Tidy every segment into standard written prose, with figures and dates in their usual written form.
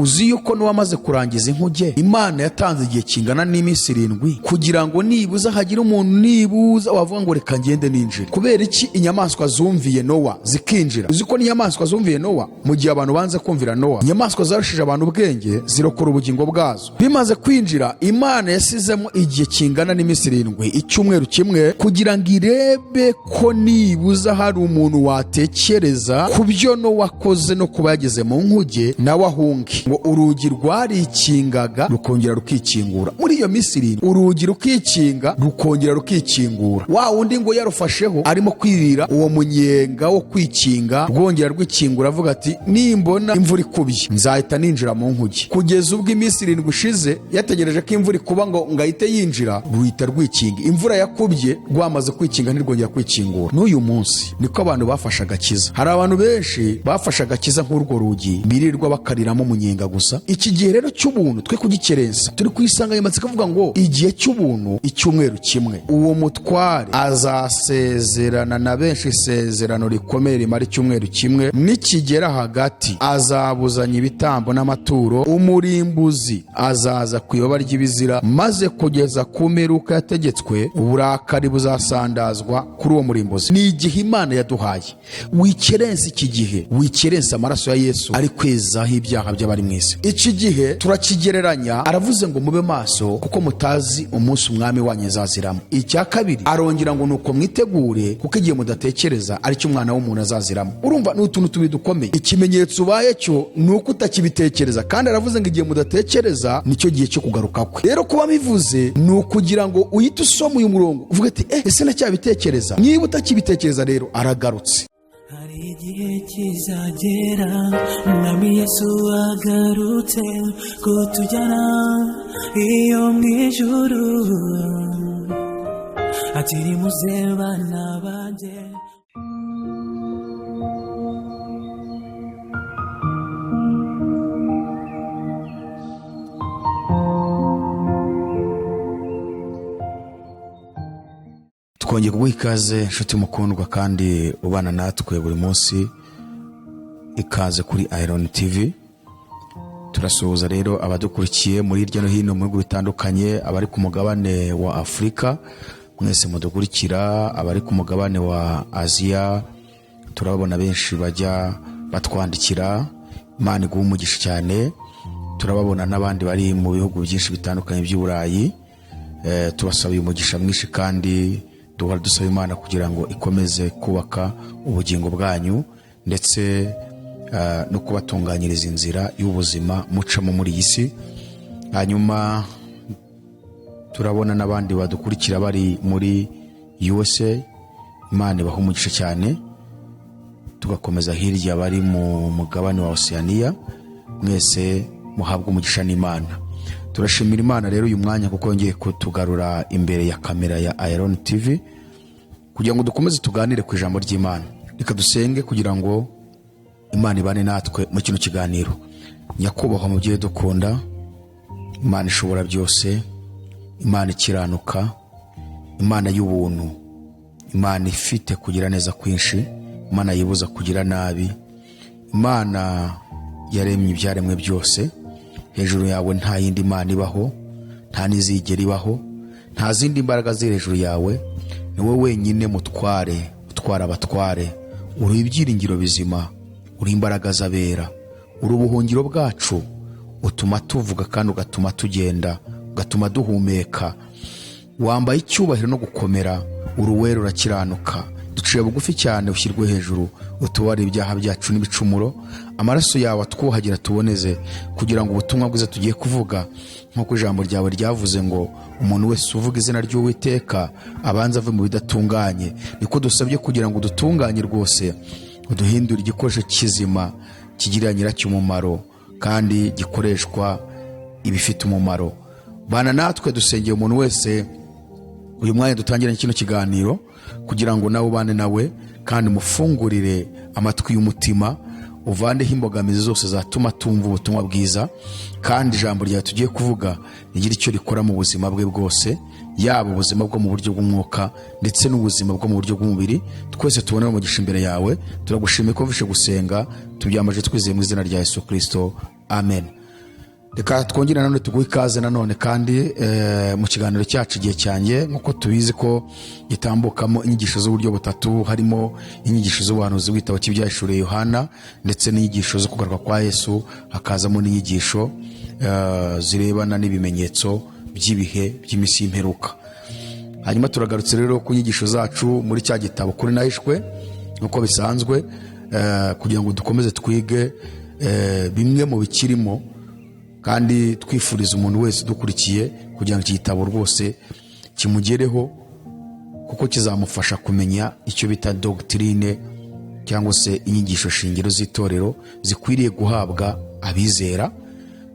Uzi yuko n'uwamaze kurangiza inkuge, Imana yatanze igihe kingana n'iminsi 7 kugira ngo nibuza hagire umuntu nibuza wavuga ngo reka ngende ninjire. Kubera iki inyamaswa zumviye Nowa zikinjira? Uzi ko n'inyamaswa zumviye Nowa mu gihe abantu banze kumvira Nowa? Inyamaswa zarushije abantu ubwenge, zirokora ubugingo bwazo. Bimaze kwinjira, Imana yasizemo igihe kingana n'iminsi 7, icyumweru kimwe, kugira ngo irebe ko nibuza hari umuntu watekereza ku byo Nowa akoze no kuba yageze mu nkuge, nawe ahunge. Ngo urugi rwarikingaga rukongera rukikingura muri iyo minsi 7, urugi rukikinga rukongera rukikingura. Wa wundi ngo yarufasheho arimo kwirira uwo munyenga wo kwikinga, rwongera rwikingura, avuga ati nimbona imvura ikubye nzahita ninjira mu nkuge. Kugeza ubwo iminsi 7 ishize, yategereje ko imvura ikuba ngo ngahite yinjira, ruhita rwikinga. Imvura yakubye rwamaze kwikinga, ntirwongera kwikingura. N'uyu munsi niko abantu bafashe agakiza. Hari abantu benshi bafashe agakiza nk'urwo rugi, birirwa bakariramo umunyenga gusa. Iki gihe rero cy'ubuntu twe kugikerensa. Turi ku insanganyamatsiko avuga ngo igihe cy'ubuntu, icyumweru kimwe. Uwo mutware azasezerana na benshi isezerano rikomeye rimara icyumweru kimwe. Nikigera hagati azabuzanya ibitambo n'amaturo, umurimbuzi azaza ku ibaba ry'ibizira, maze kugeza ku mperuka yategetswe uburakari buzasandazwa kuri uwo murimbuzi. Ni igihe Imana yaduhaye. Wikerensa iki gihe, wikerensa amaraso ya Yesu ari kwezaho ibyaha by'abari mu isi. Iki gihe turakigereranya. Aravuze ngo mube maso kuko mutazi umunsi umwami wanyu azaziramo. Icya kabiri arongera ngo nuko mwitegure kuko igihe mudatekereza aricyo umwana w'umuntu azaziramo. Urumva ni utuntu tubiri dukomeye. Ikimenyetso ubaye cyo ni uko utakibitekereza, kandi aravuze ngo igihe mudatekereza nicyo gihe cyo kugaruka kwe. Rero kuba bivuze ni ukugira ngo uhite usoma uyu murongo uvuge ati ese ndacyabitekereza? Niba utakibitekereza rero, aragarutse. Hari igihe kizagera umwami Yesu agarutse kutujyana iyo mu ijuru, ati nimuze bana banjye. Twongeye kuguha ikaze, inshuti mukundwa kandi ubana natwe buri munsi. Ikaze kuri Iron TV. Turasuhuza rero abadukurikiye muri hirya no hino mu bihugu bitandukanye, abari ku mugabane wa Afurika mwese mudukurikira, abari ku mugabane wa Aziya, turababona benshi bajya batwandikira. Imana iguha umugisha cyane. Turababona n'abandi bari mu bihugu byinshi bitandukanye by'i Burayi. Tubasabiye umugisha mwinshi kandi duhora dusaba Imana kugira ngo ikomeze kubaka ubugingo bwanyu ndetse no kubatunganyiriza inzira y'ubuzima mucamo muri iyi si. Hanyuma turabona n'abandi badukurikira bari muri USA, Imana ibaha umugisha cyane. Tugakomeza hirya bari mu mugabane wa Oceania, mwese muhabwe umugisha n'Imana. Turashimira Imana rero uyu mwanya kuko yongeye kutugarura imbere ya kamera ya Iron TV kugira ngo dukomeze tuganire ku ijambo ry'Imana. Reka dusenge kugira ngo Imana ibane natwe muri kino kiganiro. Nyakubahwa mubyeyi dukunda, Imana ishobora byose, Imana ikiranuka, Imana y'ubuntu, Imana ifite kugira neza kwinshi, Imana yibuza kugira nabi, Imana yaremye ibyaremwe byose, hejuru yawe nta yindi Mana ibaho, nta n'izigera ibaho, nta zindi mbaraga ziri hejuru yawe. Ni wowe wenyine mutware utwara abatware, uri ibyiringiro bizima, uri imbaraga z'abera, uri ubuhungiro bwacu, utuma tuvuga kandi ugatuma tugenda, ugatuma duhumeka. Wambaye icyubahiro no gukomera, uruwera urakiranuka. Duciye bugufi cyane ushyirwe hejuru, utubare ibyaha byacu n'ibicumuro, amaraso yawe atwuhagira tuboneze, kugira ngo ubutumwa bwiza tugiye kuvuga, nk'uko ijambo ryawe ryavuze ngo umuntu wese uvuga izina ry'Uwiteka abanza ave mu bidatunganye, niko dusabye kugira ngo udutunganye rwose, uduhindure igikoresho kizima kigirira nyiracyo umumaro kandi gikoreshwa ibifite umumaro. Bana natwe, dusengeye umuntu wese uyu mwanya dutangiranye kino kiganiro kugira ngo nawe ubane nawe kandi mufungurire amatwi y'umutima, uvandeho imbogamizi zose zatuma tumva ubutumwa bwiza, kandi ijambo ryawe tugiye kuvuga rigire icyo rikora mu buzima bwe bwose, yaba ubuzima bwo mu buryo bw'umwuka ndetse n'ubuzima bwo mu buryo bw'umubiri. Twese tubonere umugisha imbere yawe. Turagushimiye ko wumvishe gusenga, tubyambaje twizeye mu izina rya Yesu Kristo, amen. Reka twongere nanone tuguhe ikaze nanone kandi mu kiganiro cyacu Igihe Cyanjye. Nk'uko tubizi ko gitambukamo inyigisho z'uburyo butatu, harimo inyigisho z'ubuhanuzi bw'igitabo cy'Ibyahishuriwe Yohana, ndetse n'inyigisho zo kugaruka kwa Yesu, hakazamo n'inyigisho zirebana n'ibimenyetso by'ibihe by'iminsi y'imperuka. Hanyuma turagarutse rero ku nyigisho zacu muri cya gitabo Ukuri Nahishwe, nk'uko bisanzwe, kugira ngo dukomeze twige bimwe mu bikirimo, kandi twifuriza umuntu wese udukurikiye kugira ngo iki gitabo rwose kimugereho, kuko kizamufasha kumenya icyo bita doctrine cyangwa se inyigisho shingiro z'itorero zikwiriye guhabwa abizera,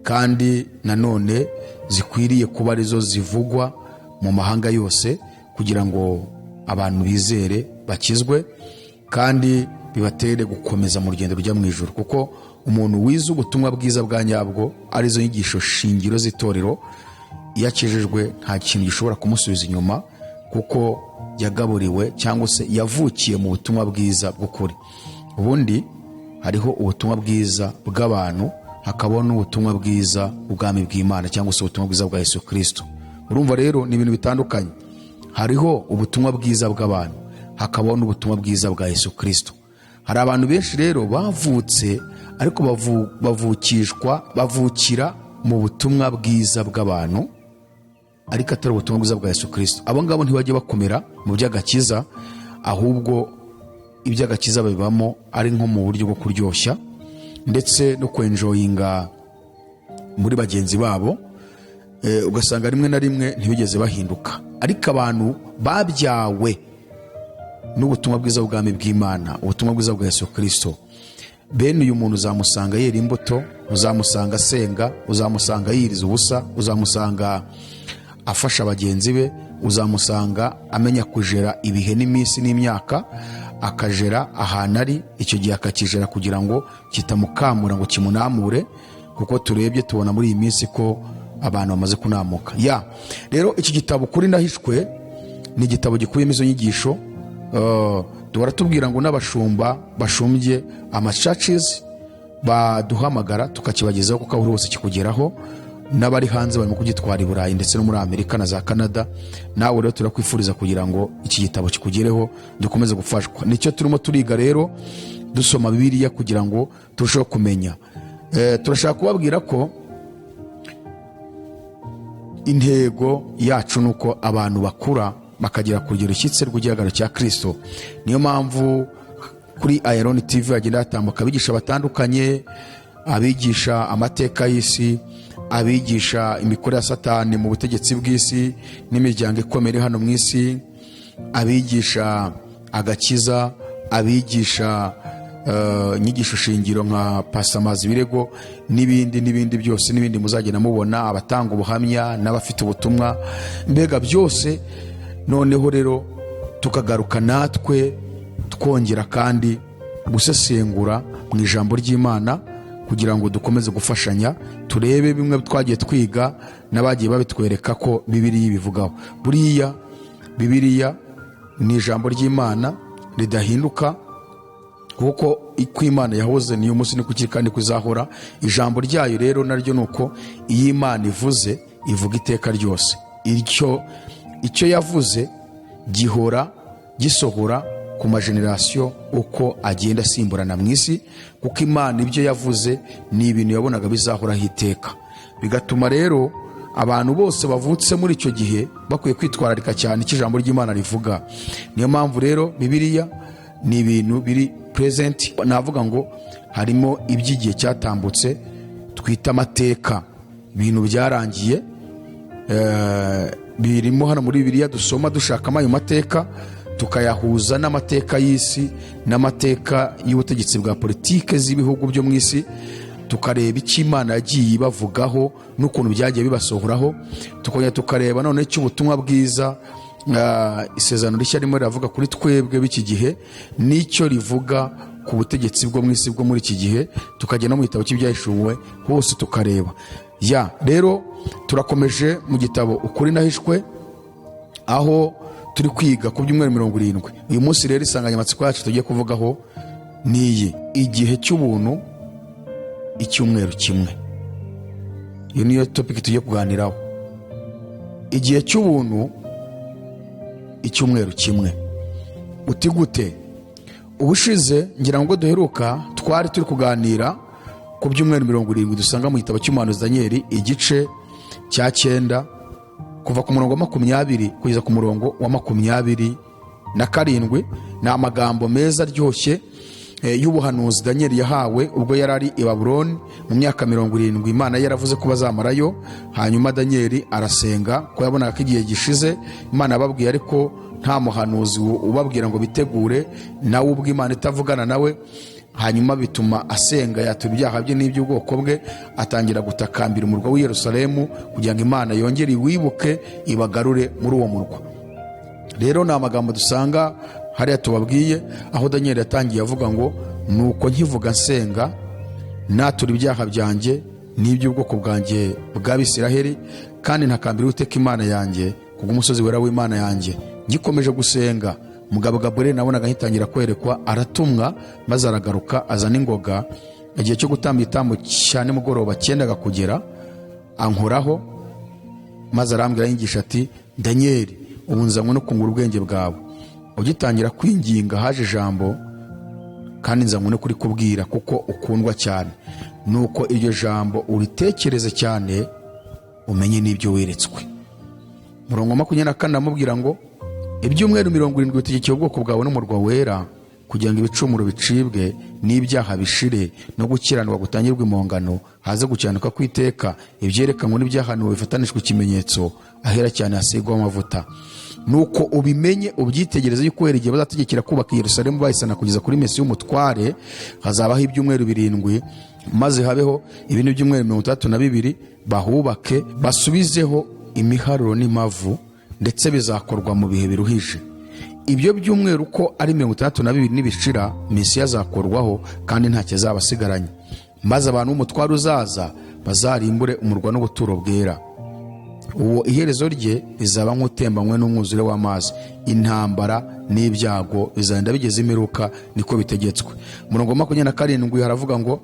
kandi nanone zikwiriye kuba arizo zivugwa mu mahanga yose, kugira ngo abantu bizere bakizwe, kandi bibatere gukomeza mu rugendo rujya mu ijuru. Kuko umuntu wize ubutumwa bwiza bwa nyabwo, arizo nyigisho shingiro z'itorero, iyo akijijwe nta kintu gishobora kumusubiza inyuma, kuko yagaburiwe cyangwa se yavukiye mu butumwa bwiza bw'ukuri. Ubundi hariho ubutumwa bwiza bw'abantu, hakabaho n'ubutumwa bwiza bw'ubwami bw'Imana cyangwa se ubutumwa bwiza bwa Yesu Kirisito. Urumva rero ni ibintu bitandukanye. Hariho ubutumwa bwiza bw'abantu, hakabaho n'ubutumwa bwiza bwa Yesu Kirisito. Hari abantu benshi rero bavutse, ariko bavukishwa, bavukira mu butumwa bwiza bw'abantu, ariko atari ubutumwa bwiza bwa Yesu Kirisito. Abo ngabo ntibajya bakomera mu by'agakiza, ahubwo iby'agakiza babibamo ari nko mu buryo bwo kuryoshya ndetse no kwenjoyinga muri bagenzi babo. Ugasanga rimwe na rimwe ntibigeze bahinduka. Ariko abantu babyawe n'ubutumwa bwiza bw'ubwami bw'Imana, ubutumwa bwiza bwa Yesu Kirisito, bene uyu muntu uzamusanga yera imbuto, uzamusanga asenga, uzamusanga yiriza ubusa, uzamusanga afasha bagenzi be, uzamusanga amenya kujera ibihe n'iminsi n'imyaka, akajera ahantu ari icyo gihe, akakijera kugira ngo kitamukamura ngo kimunamure, kuko turebye tubona muri iyi minsi ko abantu bamaze kunamuka. Ya rero, iki gitabo Ukuri Nahishwe ni igitabo gikubiyemo izo nyigisho. Duhora tubwira ngo n'abashumba bashumbye amachurches baduhamagara tukakibagezaho, kuko aho uri hose kikugeraho. N'abari hanze barimo kugitwara i Burayi ndetse no muri Amerika na za Canada. Nawe rero turakwifuriza kugira ngo iki gitabo kikugereho, dukomeze gufashwa. Nicyo turimo turiga rero, dusoma Bibiliya kugira ngo turusheho kumenya. Turashaka kubabwira ko intego yacu ni uko abantu bakura bakagera ku rugero rushyitse rw'igihagararo cya Kirisito. Niyo mpamvu kuri Ayaroni TV hagenda hatambuka abigisha batandukanye: abigisha amateka y'isi, abigisha imikorere ya Satani mu butegetsi bw'isi n'imiryango ikomeye iri hano mu isi, abigisha agakiza, abigisha inyigisho shingiro nka Pasamazi Birego n'ibindi n'ibindi byose n'ibindi muzagenda mubona, abatanga ubuhamya n'abafite ubutumwa, mbega byose. Noneho rero tukagaruka natwe twongera kandi gusesengura mu ijambo ry'Imana kugira ngo dukomeze gufashanya, turebe bimwe twagiye twiga n'abagiye babitwereka ko Bibiliya ibivugaho. Buriya Bibiliya ni ijambo ry'Imana ridahinduka, kuko uko Imana yahoze niyo munsi niko ikiri kandi kuzahora. Ijambo ryayo rero naryo ni uko iyo Imana ivuze, ivuga iteka ryose. Icyo yavuze gihora gisohora ku mageneration uko agenda asimburana mu isi, kuko Imana ibyo yavuze ni ibintu yabonaga bizahoraho iteka. Bigatuma rero abantu bose bavutse muri icyo gihe bakwiye kwitwararika cyane icyo ijambo ry'Imana rivuga. Niyo mpamvu rero Bibiliya ni ibintu biri present. Navuga ngo harimo iby'igihe cyatambutse twita amateka, ibintu byarangiye, birimo hano muri Bibiliya dusoma dushakamo ayo mateka, tukayahuza n'amateka y'isi n'amateka y'ubutegetsi bwa politike z'ibihugu byo mu isi, tukareba icyo Imana yagiye ibavugaho n'ukuntu byagiye bibasohoraho, tukongera tukareba none icyo ubutumwa bwiza, isezerano rishya ririmo riravuga kuri twebwe b'iki gihe, n'icyo rivuga ku butegetsi bwo mu isi bwo muri iki gihe, tukajya no mu gitabo cy'Ibyahishuwe hose tukareba. Ya rero turakomeje mu gitabo Ukuri Nahishwe, aho turi kwiga ku byumweru 70. Uyu munsi rero insanganyamatsiko yacu tugiye kuvugaho ni iyi: igihe cy'ubuntu, icyumweru kimwe. Iyo niyo topic tugiye kuganiraho. Igihe cy'ubuntu, icyumweru kimwe. Uti gute? Ubushize ngira ngo duheruka twari turi kuganira ku byumweru 70 dusanga mu gitabo cy'umuhanuzi Daniyeli, igice cya 9, kuva ku murongo wa 20 kugeza ku murongo wa 27. Ni amagambo meza aryoshye y'ubuhanuzi Daniyeli yahawe ubwo yari ari i Babuloni mu myaka 70 Imana yaravuze ko bazamarayo. Hanyuma Daniyeli arasenga ko yabonaga ko igihe gishize Imana yababwiye, ariko nta muhanuzi ubabwira ngo bitegure, nawe ubwo Imana itavugana nawe. Hanyuma bituma asenga, yatura ibyaha bye n'iby'ubwoko bwe, atangira gutakambira umurwa w'i Yerusalemu kugira ngo Imana yongere iwibuke, ibagarure muri uwo murwa. Rero ni amagambo dusanga hariya tubabwiye, aho Daniyeli yatangiye avuga ngo: "Nuko nkivuga nsenga, natura ibyaha byanjye n'iby'ubwoko bwanjye bw'Abisiraheli, kandi ntakambira Uwiteka Imana yanjye kubw'umusozi wera w'Imana yanjye, ngikomeje gusenga, mugabo Gaburiyeli nabonaga ngitangira kwerekwa aratumwa, maze aragaruka azana ingoga. Igihe cyo gutamba igitambo cya nimugoroba cyendaga kugera, ankoraho, maze arambwira yigisha ati: 'Daniyeli, ubu nzanywe no kungura ubwenge bwawe. Ugitangira kwinginga haje ijambo, kandi nzanywe no kurikubwira kuko ukundwa cyane. Nuko iryo jambo uritekereze cyane, umenye n'ibyo weretswe.'" Murongo wa 24 amubwira ngo: "Ibyumweru 70 bitegekeye ubwoko bwawe n'umurwa wera, kugira ngo ibicumuro bicibwe n'ibyaha bishire, no gukiranirwa gutangirwe impongano, haze gukiranuka kw'iteka, ibyerekanwe n'ibyahanuwe bifatanishwe ikimenyetso, ahera cyane hasigwaho amavuta. Nuko ubimenye, ubyitegereze, yuko guhera igihe bazategekera kubaka i Yerusalemu bayisana kugeza kuri Mesiya y'umutware, hazabaho ibyumweru 7, maze habeho ibindi byumweru 62, bahubake basubizeho imiharuro n'imavu, ndetse bizakorwa mu bihe biruhije. Ibyo byumweru uko ari 62 nibishira, Mesiya azakorwaho, kandi ntacyo azaba asigaranye. Maze abantu b'umutware uzaza bazarimbure umurwa n'ubuturo bwera. Uwo iherezo rye rizaba nk'utembanywe n'umwuzure w'amazi. Intambara n'ibyago bizagenda bigeze imperuka, niko bitegetswe." Umurongo wa 27 haravuga ngo: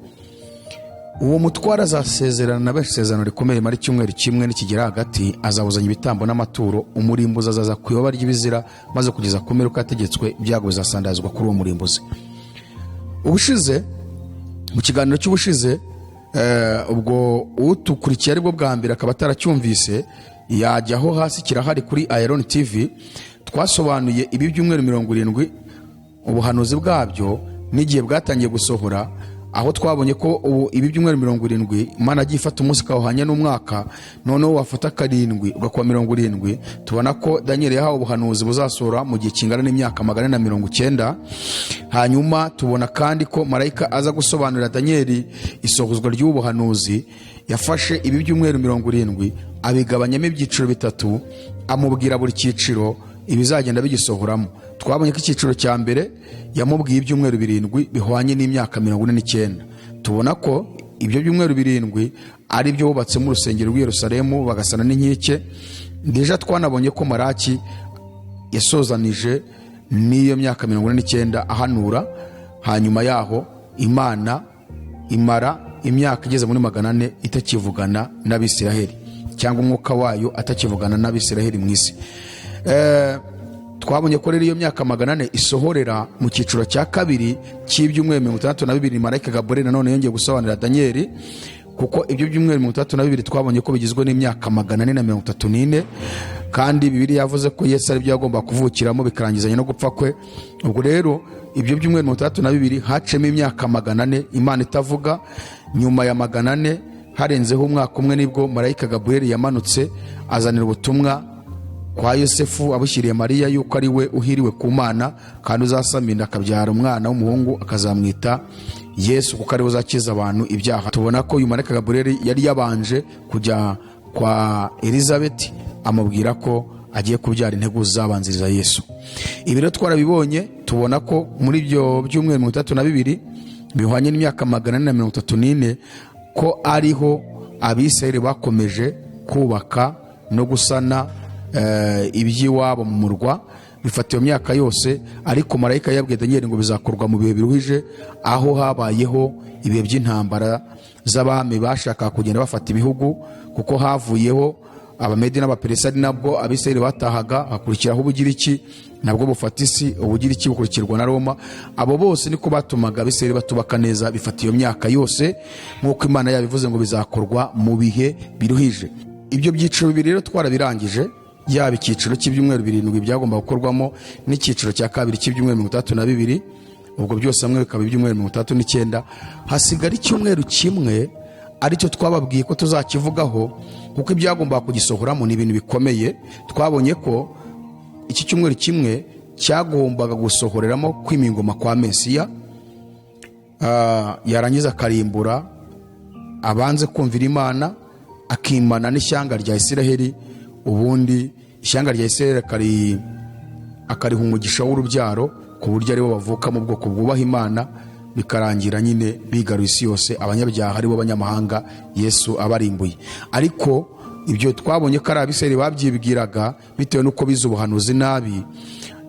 "Uwo mutware azasezerana na benshi isezerano rikomeye, rimara icyumweru kimwe. Nikigera hagati, azabuzanya ibitambo n'amaturo. Umurimbuzi azaza ku ibaba ry'ibizira, maze kugeza ku mperuka yategetswe, ibyago bizasandazwa kuri uwo murimbuzi." Ubushize, mu kiganiro cy'ubushize, ubwo utukurikiye aribwo bwa mbere akaba ataracyumvise, yajyaho hasi kirahari kuri Iron TV. Twasobanuye ibi byumweru 70, ubuhanuzi bwabyo n'igihe bwatangiye gusohora, aho twabonye ko ubu ibi byumweru 70 Imana agiye ifata umunsi ikawuhanya n'umwaka, noneho wafata karindwi ugakuba 70. Tubona ko Daniel yahawe ubuhanuzi buzasohora mu gihe kingana n'imyaka 490. Hanyuma tubona kandi ko marayika aza gusobanurira Daniel isohozwa ry'ubu buhanuzi, yafashe ibi byumweru 70 abigabanyamo ibyiciro bitatu, amubwira buri cyiciro ibizagenda bigisohoramo. Twabonye ko icyiciro cya mbere yamubwiye ibyumweru 7 bihwanye n'imyaka 49. Tubona ko ibyo byumweru 7 ari byo bubatsemo urusengero rw'i Yerusalemu, bagasana n'inkike. Déjà twanabonye ko Maraki yasozanije n'iyo myaka 49 ahanura. Hanyuma yaho Imana imara imyaka igeze muri 400 itakivugana n'Abisiraheli, cyangwa umwuka wayo atakivugana n'Abisiraheli mu isi. Twabonye ko rero iyo myaka 400 isohorera mu cyiciro cya kabiri cy'ibyumweru 62 marayika Gaburiyeli nanone yongeye gusobanurira Daniyeli, kuko ibyo byumweru 62 twabonye ko bigizwe n'imyaka 434, kandi Bibiliya yavuze ko Yesu ari byo yagomba kuvukiramo, bikarangizanya no gupfa kwe. Ubwo rero ibyo byumweru 62 hacemo imyaka 400 Imana itavuga. Nyuma ya 400 harenzeho umwaka umwe, nibwo marayika Gaburiyeli yamanutse azanira ubutumwa kwa Yosefu abushyiriye Mariya, yuko ari we uhiriwe ku Mana kandi uzasama inda akabyara umwana w'umuhungu, akazamwita Yesu, kuko ariwe uzakiza abantu ibyaha. Tubona ko uyu marayika Gaburiyeli yari yabanje kujya kwa Elizabeti, amubwira ko agiye kubyara intego zabanziriza Yesu. Ibi rero twarabibonye, tubona ko muri ibyo byumweru 62 bihwanye n'imyaka 434, ko ariho Abisirayeli bakomeje kubaka no gusana iby'iwabo mu murwa. Bifata iyo myaka yose, ariko marayika yabwiye Daniyeli ngo bizakorwa mu bihe biruhije, aho habayeho ibihe by'intambara z'abami bashakaga kugenda bafata ibihugu, kuko havuyeho Abamedi n'Abaperesi, ari nabwo Abisirayeli batahaga, hakurikiraho Ubugiriki, nabwo bufata isi, Ubugiriki bukurikirwa na Roma. Abo bose niko batumaga Abisirayeli batubaka neza. Bifata iyo myaka yose nk'uko Imana yabivuze ngo bizakorwa mu bihe biruhije. Ibyo byiciro bibiri rero twarabirangije, yaba icyiciro cy'ibyumweru 7 byagomba gukorwamo n'icyiciro cya kabiri cy'ibyumweru 62. Ubwo byose hamwe bikaba ibyumweru 69. Hasigara icyumweru kimwe, aricyo twababwiye ko tuzakivugaho, kuko ibyagombaga kugisohoramo ni ibintu bikomeye. Twabonye ko iki cyumweru kimwe cyagombaga gusohoreramo kwima ingoma kwa Mesiya, yarangiza akarimbura abanze kumvira Imana, akimana n'ishyanga rya Isiraheli. Ubundi ishyanga rya Isiraheli akariha umugisha w'urubyaro, ku buryo aribo bavuka mu bwoko bwubaha Imana, bikarangira nyine bigaruye isi yose, abanyabyaha aribo banyamahanga, Yesu abarimbuye. Ariko ibyo twabonye ko ari Abisirayeli babyibwiraga bitewe n'uko bize ubuhanuzi nabi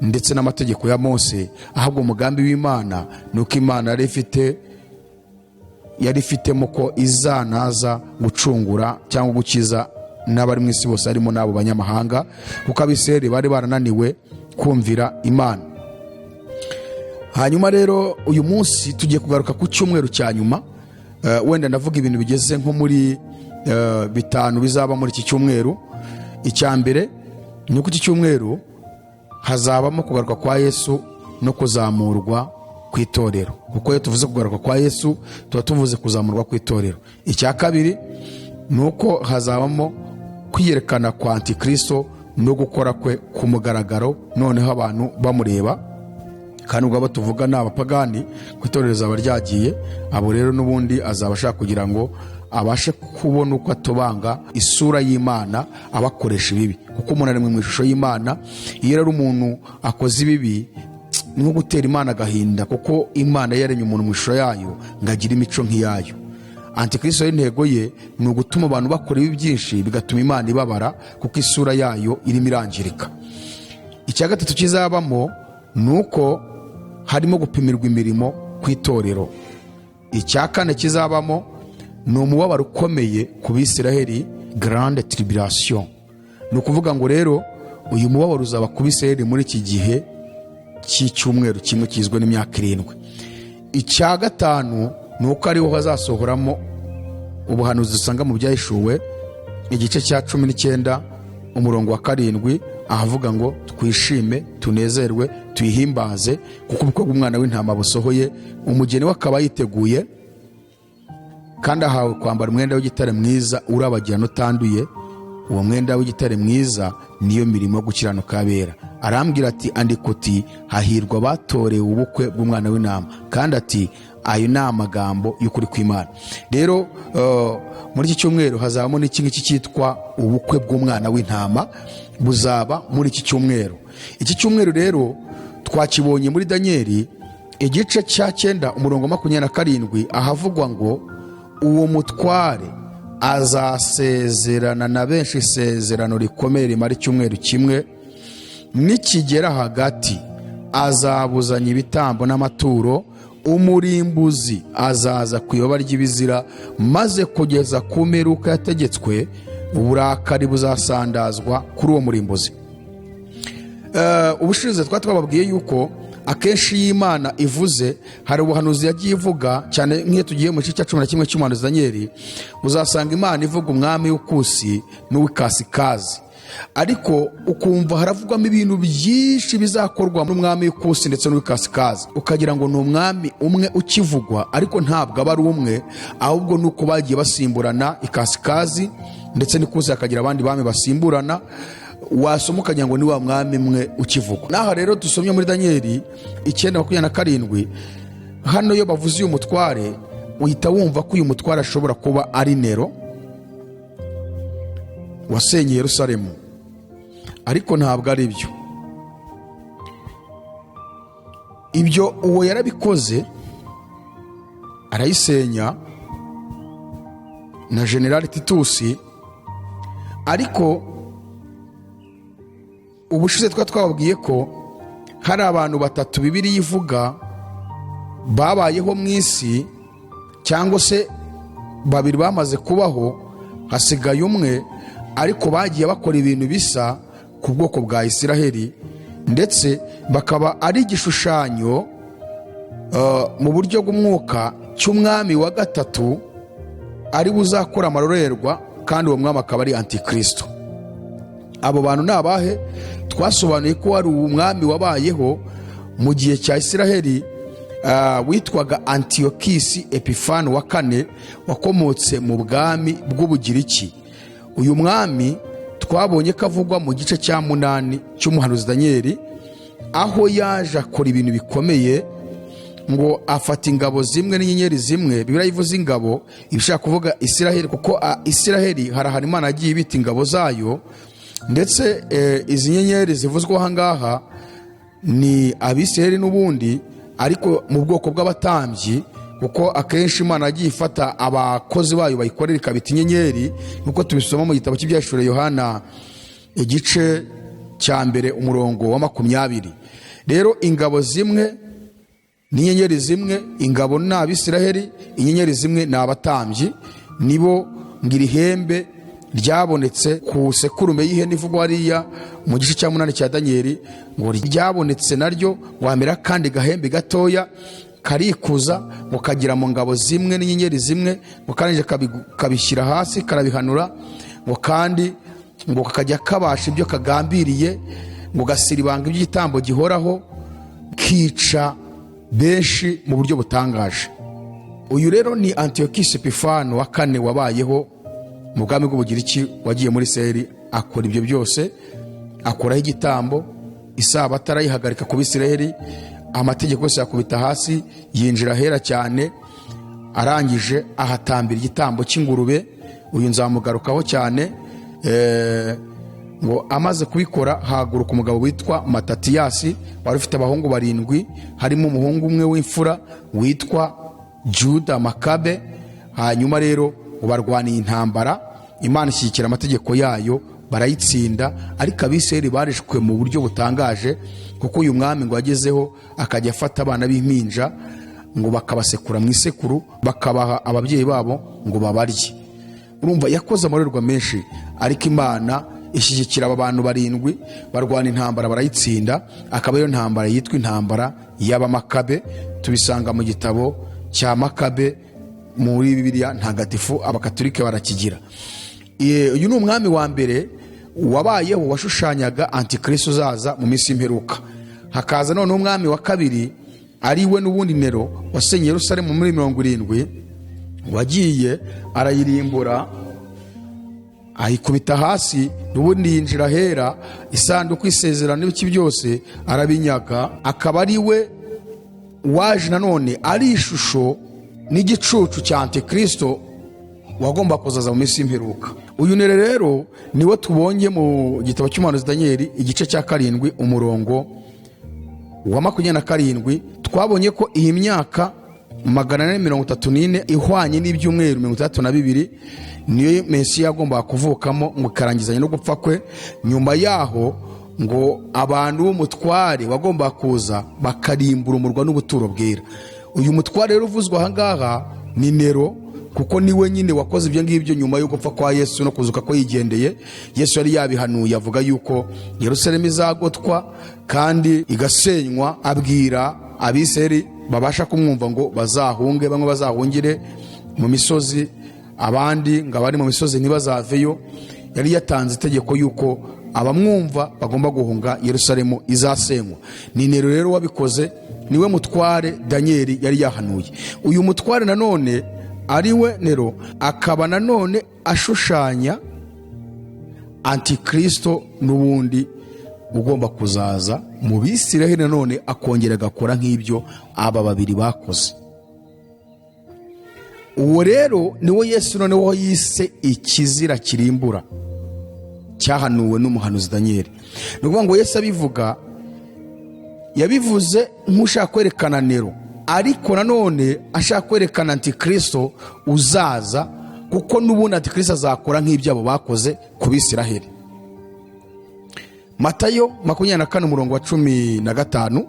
ndetse n'amategeko ya Mose. Ahubwo umugambi w'Imana ni uko Imana yari ifitemo ko izanaza gucungura cyangwa gukiza n'abari mu isi bose, harimo n'abo banyamahanga, kuko Abisirayeli bari barananiwe kumvira Imana. Hanyuma rero uyu munsi tugiye kugaruka ku cyumweru cya nyuma. Wenda ndavuga ibintu bigeze nko muri 5 bizaba muri iki cyumweru. Icya mbere ni uko iki cyumweru hazabamo kugaruka kwa Yesu no kuzamurwa ku itorero, kuko iyo tuvuze kugaruka kwa Yesu tuba tuvuze kuzamurwa ku itorero. Icya kabiri ni uko hazabamo kwiyerekana kwa Antikristo no gukora kwe ku mugaragaro, noneho abantu bamureba. Kandi ubwo abo tuvuga ni abapagani, ku itorero rizaba ryagiye. Abo rero n'ubundi azaba ashaka kugira ngo abashe kubona uko atobanga isura y'Imana abakoresha ibibi, kuko umuntu ari mu ishusho y'Imana. Iyo rero umuntu akoze ibibi, ni nko gutera Imana agahinda, kuko Imana yaremye umuntu mu ishusho yayo ngo agire imico nk'iyayo. Antikristo rero intego ye ni ugutuma abantu bakora ibibi byinshi, bigatuma Imana ibabara, kuko isura yayo irimo irangirika. Icya gatatu kizabamo ni uko harimo gupimirwa imirimo ku itorero. Icya kane kizabamo ni umubabaro ukomeye ku Bisiraheli, grande tribulation. Ni ukuvuga ngo rero uyu mubabaro uzaba ku Bisiraheli muri iki gihe cy'icyumweru kimwe kigizwe n'imyaka 7. Icya gatanu ni uko ariho hazasohoramo ubuhanuzi dusanga mu Byahishuwe igice cya 19 umurongo wa 7, ahavuga ngo twishime, tunezerwe, tuyihimbaze, kuko ubukwe bw'Umwana w'Intama busohoye, umugeni we akaba yiteguye, kandi ahawe kwambara umwenda w'igitare mwiza urabagirana utanduye. Uwo mwenda w'igitare mwiza niyo mirimo yo gukiranuka y'abera. Arambwira ati: "Andika uti: hahirwa abatorewe ubukwe bw'Umwana w'Intama." Kandi ati: "Ayo ni amagambo y'ukuri kw'Imana." Rero muri iki cyumweru hazabamo n'iki ngiki cyitwa ubukwe bw'Umwana w'Intama, buzaba muri iki cyumweru. Iki cyumweru rero twakibonye muri Daniyeli igice cya 9 umurongo 27, ahavugwa ngo uwo mutware azasezerana na benshi isezerano rikomeye rimara icyumweru kimwe. Nikigera hagati azabuzanya ibitambo n'amaturo, umurimbuzi azaza ku iyoba ry'ibizira, maze kugeza ku mperuka yategetswe uburakari buzasandazwa kuri uwo murimbuzi. Ubushize twari twababwiye yuko akenshi iyo Imana ivuze, hari ubuhanuzi yagiye ivuga cyane. Nk'iyo tugiye mu gice cya 11 cy'umuhanuzi Daniyeli, uzasanga Imana ivuga umwami w'Ikusi n'uw'Ikasikazi, ariko ukumva haravugwamo ibintu byinshi bizakorwa n'umwami w'Ikusi ndetse n'uw'Ikasikazi, ukagira ngo ni umwami umwe ukivugwa. Ariko ntabwo aba ari umwe, ahubwo ni uko bagiye basimburana Ikasikazi ndetse n'Ikusi, hakagira abandi bami basimburana, wasoma ukagira ngo ni wa mwami umwe ukivugwa. N'aha rero dusomye muri Daniyeli 9:27, hano iyo bavuze uyu mutware, uhita wumva ko uyu mutware ashobora kuba ari Nero wasenye Yerusalemu, ariko ntabwo ari byo. Ibyo uwo yarabikoze arayisenya na Generali Titusi. Ariko ubushize twari twababwiye ko Hari abantu batatu Bibiliya ivuga babayeho mu isi, cyangwa se babiri bamaze kubaho, hasigaye umwe, ariko bagiye bakora ibintu bisa ku bwoko bwa Isiraheli, ndetse bakaba ari igishushanyo mu buryo bw'umwuka cy'umwami wa gatatu ari we uzakora amarorerwa, kandi uwo mwami akaba ari Antikristo. Abo bantu ni abahe? Twasobanuye ko hari umwami wabayeho mu gihe cya Isiraheli, witwaga Antiyokisi Epifani wa kane, wakomotse mu bwami bw'Ubugiriki. Uyu mwami twabonye ko avugwa mu gice cya 8 cy'umuhanuzi Daniyeli, aho yaje akora ibintu bikomeye, ngo afata ingabo zimwe n'inyenyeri zimwe. Bibiliya ivuze ingabo iba ishaka kuvuga Isiraheli, kuko Isiraheli hari ahantu Imana yagiye ibita ingabo zayo. Ndetse izi nyenyeri zivuzwe aha ngaha ni Abisiraheli n'ubundi, ariko mu bwoko bw'abatambyi, kuko akenshi Imana yagiye ifata abakozi bayo bayikorera ikabita inyenyeri, nk'uko tubisoma mu gitabo cy'Ibyahishuriwe Yohana igice cya 1 umurongo wa 20. Rero ingabo zimwe n'inyenyeri zimwe, ingabo ni Abisiraheli, inyenyeri zimwe ni abatambyi, nibo ngo iri hembe ryabonetse ku sekurume y'ihene ivugwa hariya mu gice cya 8 cya Daniyeli, ngo ryabonetse naryo wamera kandi gahembe gatoya karikuza, ngo kagira mu ngabo zimwe n'inyenyeri zimwe, ngo karangije kabishyira hasi karabihanura, ngo kandi ngo kakajya kabasha ibyo kagambiriye, ngo gasiribanga iby'igitambo gihoraho, kica benshi mu buryo butangaje. Uyu rero ni Antiyokisi Epifani wa kane wabayeho mu bwami bw'Ubugiriki, wagiye muri Isiraheli akora ibyo byose, akuraho igitambo, isabato arayihagarika ku Bisiraheli, amategeko yose yakubita hasi, yinjira ahera cyane, arangije ahatambira igitambo cy'ingurube. Uyu nzamugarukaho cyane. Ngo amaze kubikora haguruka umugabo witwa Matatiyasi, wari ufite abahungu barindwi, harimo umuhungu umwe w'imfura witwa Juda Makabe. Hanyuma rero barwaniye intambara, Imana ishyigikira amategeko yayo, barayitsinda, ariko Abisirayeli barishwe mu buryo butangaje, kuko uyu mwami ngo yagezeho akajya afata abana b'impinja, ngo bakabasekura mu isekuru, bakabaha ababyeyi babo ngo babarye. Urumva yakoze amarorerwa menshi, ariko Imana ishyigikira aba bantu barindwi, barwana intambara barayitsinda, akaba ariyo ntambara yitwa intambara y'Abamakabe. Tubisanga mu gitabo cya Makabe muri Bibiliya Ntagatifu, Abakatolike barakigira. Uyu ni umwami wa mbere wabayeho washushanyaga Antikristo uzaza mu minsi y'imperuka. Hakaza noneho umwami wa kabiri, ari we n'ubundi Nero, wasenye Yerusalemu muri 70, wagiye arayirimbura ayikubita hasi, n'ubundi yinjira ahera, isanduku isezerano n'ibiki byose arabinyaga, akaba ari we waje nanone ari ishusho n'igicucu cya Antikristo wagomba kuzaza mu minsi y'imperuka. Uyu Nero rero niwe tubonye mu gitabo cy'umuhanuzi Daniyeli igice cya 7 umurongo wa 27. Twabonye ko iyi myaka 434 ihwanye n'ibyumweru 62 niyo Mesiya yagombaga kuvukamo, ngo ikarangizanya no gupfa kwe. Nyuma yaho ngo abantu b'umutware wagombaga kuza bakarimbura umurwa n'ubuturo bwera. Uyu mutware rero uvuzwe ahangaha ni Nero, kuko niwe nyine wakoze ibyo ngibyo nyuma yo gupfa kwa Yesu no kuzuka ko yigendeye. Yesu yari yabihanuye, avuga yuko Yerusalemu izagotwa kandi igasenywa, abwira Abisirayeli babasha kumwumva ngo bazahunge, bamwe bazahungire mu misozi, abandi ngo abari mu misozi ntibazaveyo. Yari yatanze itegeko yuko abamwumva bagomba guhunga, Yerusalemu izasenywa. Ni Nero rero wabikoze, niwe mutware Daniyeli yari yahanuye. Uyu mutware nanone ari we Nero akaba nanone ashushanya Antikristo n'ubundi ugomba kuzaza mu Bisiraheli, nanone akongera agakora nk'ibyo aba babiri bakoze. Uwo rero niwo Yesu noneho yise ikizira kirimbura cyahanuwe n'umuhanuzi Daniyeli. Ni ukuvuga ngo Yesu abivuga yabivuze nk'ushaka kwerekana Nero, ariko nanone ashaka kwerekana Antikristo uzaza, kuko n'ubundi Antikristo azakora nk'ibyo abo bakoze ku Bisiraheli. Matayo 24 umurongo wa 15,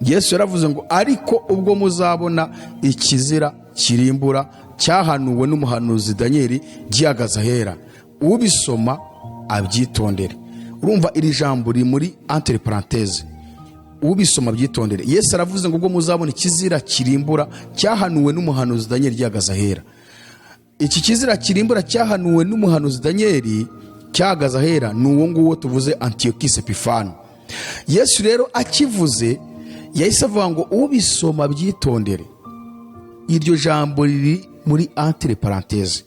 Yesu yaravuze ngo: "Ariko ubwo muzabona ikizira kirimbura cyahanuwe n'umuhanuzi Daniyeli gihagaze ahera, ubisoma abyitondere." Urumva iri jambo riri muri entre parenthèses, ubisoma abyitondere. Yesu aravuze ngo: "Ubwo muzabona ikizira kirimbura cyahanuwe n'umuhanuzi Daniyeli gihagaze ahera." Iki kizira kirimbura cyahanuwe n'umuhanuzi Daniyeli cyahagaze ahera ni uwo nguwo tuvuze, Antiyokisi Epifano. Yesu rero akivuze yahise avuga ngo: "Ubisoma byitondere." Iryo jambo riri muri entre parenthèses,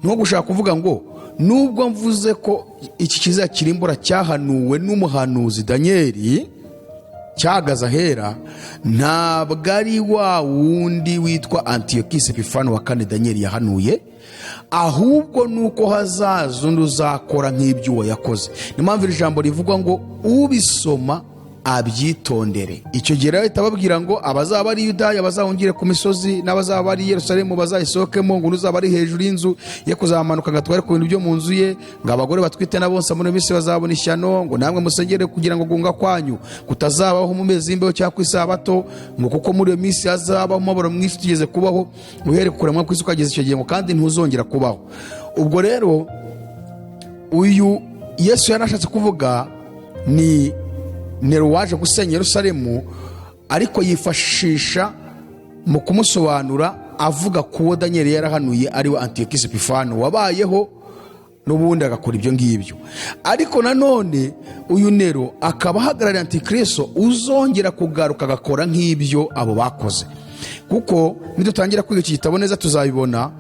ni nko gushaka kuvuga ngo: nubwo mvuze ko iki kizira kirimbura cyahanuwe n'umuhanuzi Daniyeli cyahagaze ahera, ntabwo ari wa wundi witwa Antiyokisi Epifano wa kane Daniyeli yahanuye, ahubwo ni uko hazaza undi uzakora nk'ibyo uwo yakoze. Niyo mpamvu iri jambo rivugwa ngo: "Ubisoma abyitondere." Icyo gihe rero ahita ababwira ngo: abazaba ari Yudaya bazahungire ku misozi, n'abazaba bari i Yerusalemu bazayisohokemo, ngo n'uzaba ari hejuru y'inzu ye kuzamanuka ngo atware ku bintu byo mu nzu ye, ngo abagore batwite na bonsa muri iyo minsi bazabona ishyano, ngo namwe musengere kugira ngo guhunga kwanyu kutazabaho mu mezi y'imbeho cyangwa ku isabato, ngo kuko muri iyo minsi hazabaho umubabaro mwinshi tugeze kubaho uhereye ku kuremwa kw'isi ukageza icyo gihe, ngo kandi ntuzongera kubaho. Ubwo rero uyu Yesu yarashatse kuvuga ni Nero waje gusenya Yerusalemu, ariko yifashisha mu kumusobanura avuga ku wo Daniyeli yarahanuye, ariwe Antiyokisi Epifano wabayeho n'ubundi agakora ibyo ngibyo. Ariko nanone uyu Nero akaba ahagarariye antikristo uzongera kugaruka agakora nk'ibyo abo bakoze, kuko nidutangira kwiga iki gitabo neza tuzabibona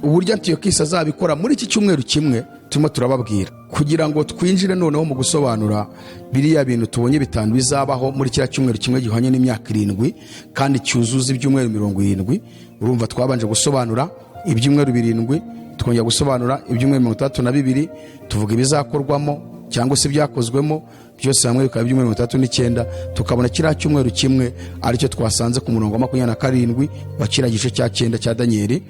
uburyo Antiyokisi azabikora muri iki cyumweru kimwe turimo turababwira, kugira ngo twinjire noneho mu gusobanura biriya bintu tubonye bitanu bizabaho muri kiriya cyumweru kimwe gihwanye n'imyaka 7 kandi cyuzuza ibyumweru 70. Urumva twabanje gusobanura ibyumweru 7, twongera gusobanura ibyumweru 62, tuvuga ibizakorwamo cyangwa se ibyakozwemo, byose hamwe bikaba ibyumweru 69, tukabona kiriya cyumweru kimwe aricyo twasanze ku murongo wa 27 wa kiriya gice cya 9 cya Daniyeli,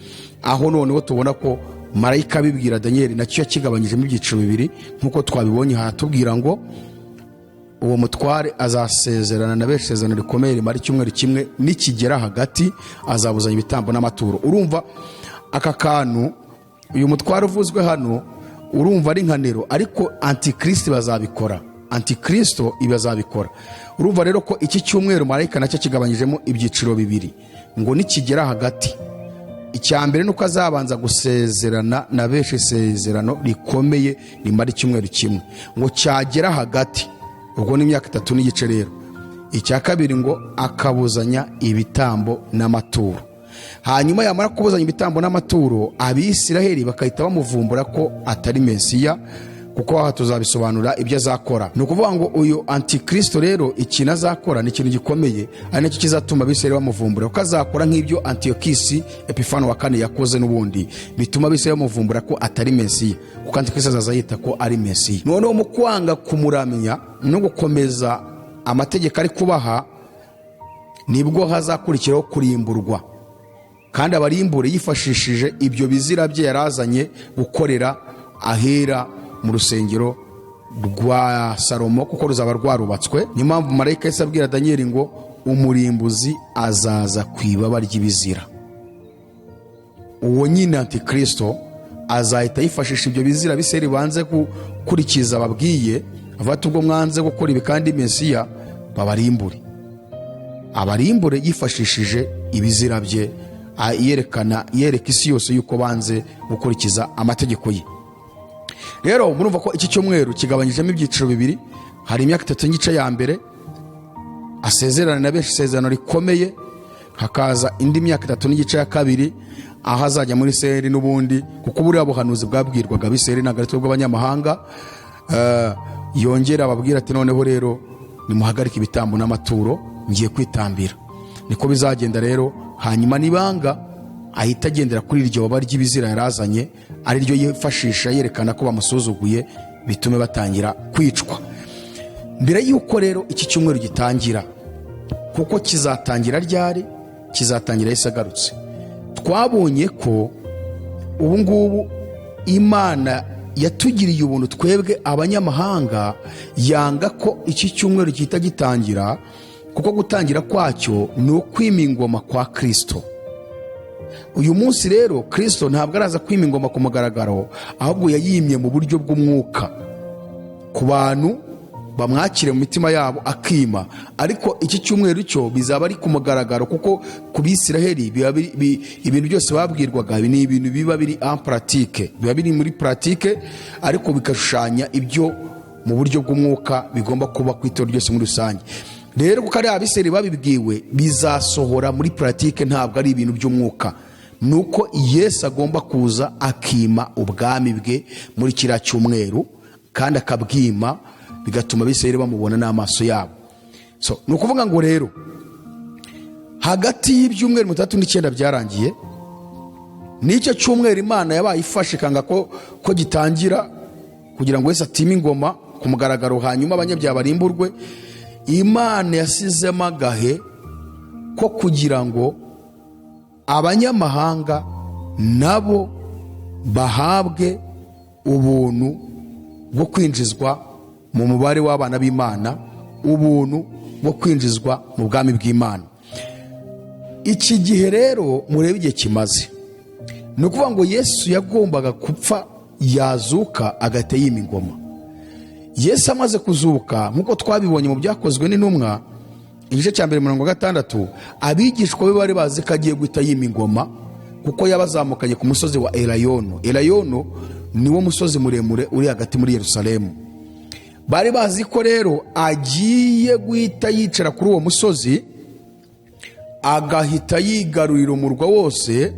aho noneho tubona ko marayika abibwira Daniyeli nacyo yakigabanyijemo ibyiciro bibiri nk'uko twabibonye. Haratubwira ngo uwo mutware azasezerana na benshi isezerano rikomeye rimara icyumweru kimwe, nikigera hagati azabuzanya ibitambo n'amaturo. Urumva aka kantu, uyu mutware uvuzwe hano urumva ari nka Nero, ariko antikristo bazabikora, antikristo ibi azabikora. Urumva rero ko iki cyumweru marayika nacyo kigabanyijemo ibyiciro bibiri, ngo nikigera hagati, icya mbere ni uko azabanza gusezerana na benshi isezerano rikomeye rimara icyumweru kimwe, ngo cyagera hagati, ubwo ni imyaka 3 n'igice rero, icya kabiri ngo akabuzanya ibitambo n'amaturo. Hanyuma yamara kubuzanya ibitambo n'amaturo, Abisiraheli bagahita bamuvumbura ko atari Mesiya, kuko aha tuzabisobanura ibyo azakora. Ni ukuvuga ngo uyu antikristo rero ikintu azakora ni ikintu gikomeye, ari nacyo kizatuma Abisiraheli bamuvumbura, kuko azakora nk'ibyo Antiyokisi Epifano wa kane yakoze n'ubundi, bituma Abisiraheli bamuvumbura ko atari Mesiya, kuko antikristo azaza yita ko ari Mesiya. Noneho mu kwanga kumuramya no gukomeza amategeko ari kubaha, nibwo hazakurikiraho kurimburwa, kandi abarimbure yifashishije ibyo bizira bye yarazanye gukorera ahera mu rusengero rwa Salomo, kuko ruzaba rwarubatswe. Niyo mpamvu marayika yahise abwira Daniyeli ngo: "Umurimbuzi azaza ku ibaba ry'ibizira." Uwo nyine antikristo azahita yifashisha ibyo bizira Abisirayeli banze gukurikiza babwiye, avuga ati: "Ubwo mwanze gukora ibi kandi Mesiya, babarimbure." Abarimbure yifashishije ibizira bye, yerekana, yereka isi yose yuko banze gukurikiza amategeko ye. Rero murumva ko iki cyumweru kigabanyijemo ibyiciro bibiri. Hari imyaka 3 n'igice ya mbere asezerana na benshi isezerano rikomeye, hakaza indi myaka 3 n'igice ya kabiri aho azajya muri Isirayeli n'ubundi, kuko buriya buhanuzi bwabwirwaga Abisirayeli, ntabwo ari twebwe abanyamahanga. Yongera ababwira ati: "Noneho rero nimuhagarike ibitambo n'amaturo, ngiye kwitambira." Niko bizagenda rero. Hanyuma nibanga ahita agendera kuri iryo baba ry'ibizira yarazanye, ari ryo yifashisha yerekana ko bamusuzuguye, bitume batangira kwicwa. Mbere y'uko rero iki cyumweru gitangira, kuko kizatangira ryari? Kizatangira Yesu agarutse. Twabonye ko ubu ngubu Imana yatugiriye ubuntu twebwe abanyamahanga, yanga ko iki cyumweru gihita gitangira, kuko gutangira kwacyo ni ukwima ingoma kwa Kirisito. Uyu munsi rero Kirisito ntabwo araza kwima ingoma ku mugaragaro, ahubwo yayimye mu buryo bw'umwuka ku bantu bamwakire mu mitima yabo akima. Ariko iki cyumweru cyo bizaba ari ku mugaragaro, kuko ku Bisiraheli biba ibintu byose babwirwaga ni ibintu biba biri en pratique, biba biri muri pratique, ariko bigashushanya ibyo mu buryo bw'umwuka bigomba kuba ku itorero ryose muri rusange. Rero kuko ari Abisiraheli babibwiwe, bizasohora muri pratique, ntabwo ari ibintu by'umwuka. Ni uko Yesu agomba kuza akima ubwami bwe muri kiriya cyumweru, kandi akabwima bigatuma Abisirayeli bamubona n'amaso yabo. So, ni ukuvuga ngo rero hagati y'ibyumweru 69 byarangiye n'icyo cyumweru Imana yabaye ifashe ikanga ko gitangira kugira ngo wese atime ingoma ku mugaragaro, hanyuma abanyabyaha barimburwe, Imana yasizemo agahe ko kugira ngo abanyamahanga nabo bahabwe ubuntu bwo kwinjizwa mu mubare w'abana b'Imana, ubuntu bwo kwinjizwa mu bwami bw'Imana. Iki gihe rero murebe igihe kimaze. Ni ukuvuga ngo Yesu yagombaga gupfa, yazuka, agahita yima ingoma. Yesu amaze kuzuka, nk'uko twabibonye mu Byakozwe n'Intumwa igice cya 1 6, abigishwa be bari bazi ko agiye guhita yima ingoma, kuko yabazamukanye ku musozi wa Elayono. Elayono niwo musozi muremure uri hagati muri Yerusalemu. Bari bazi ko rero agiye guhita yicara kuri uwo musozi, agahita yigarurira umurwa wose,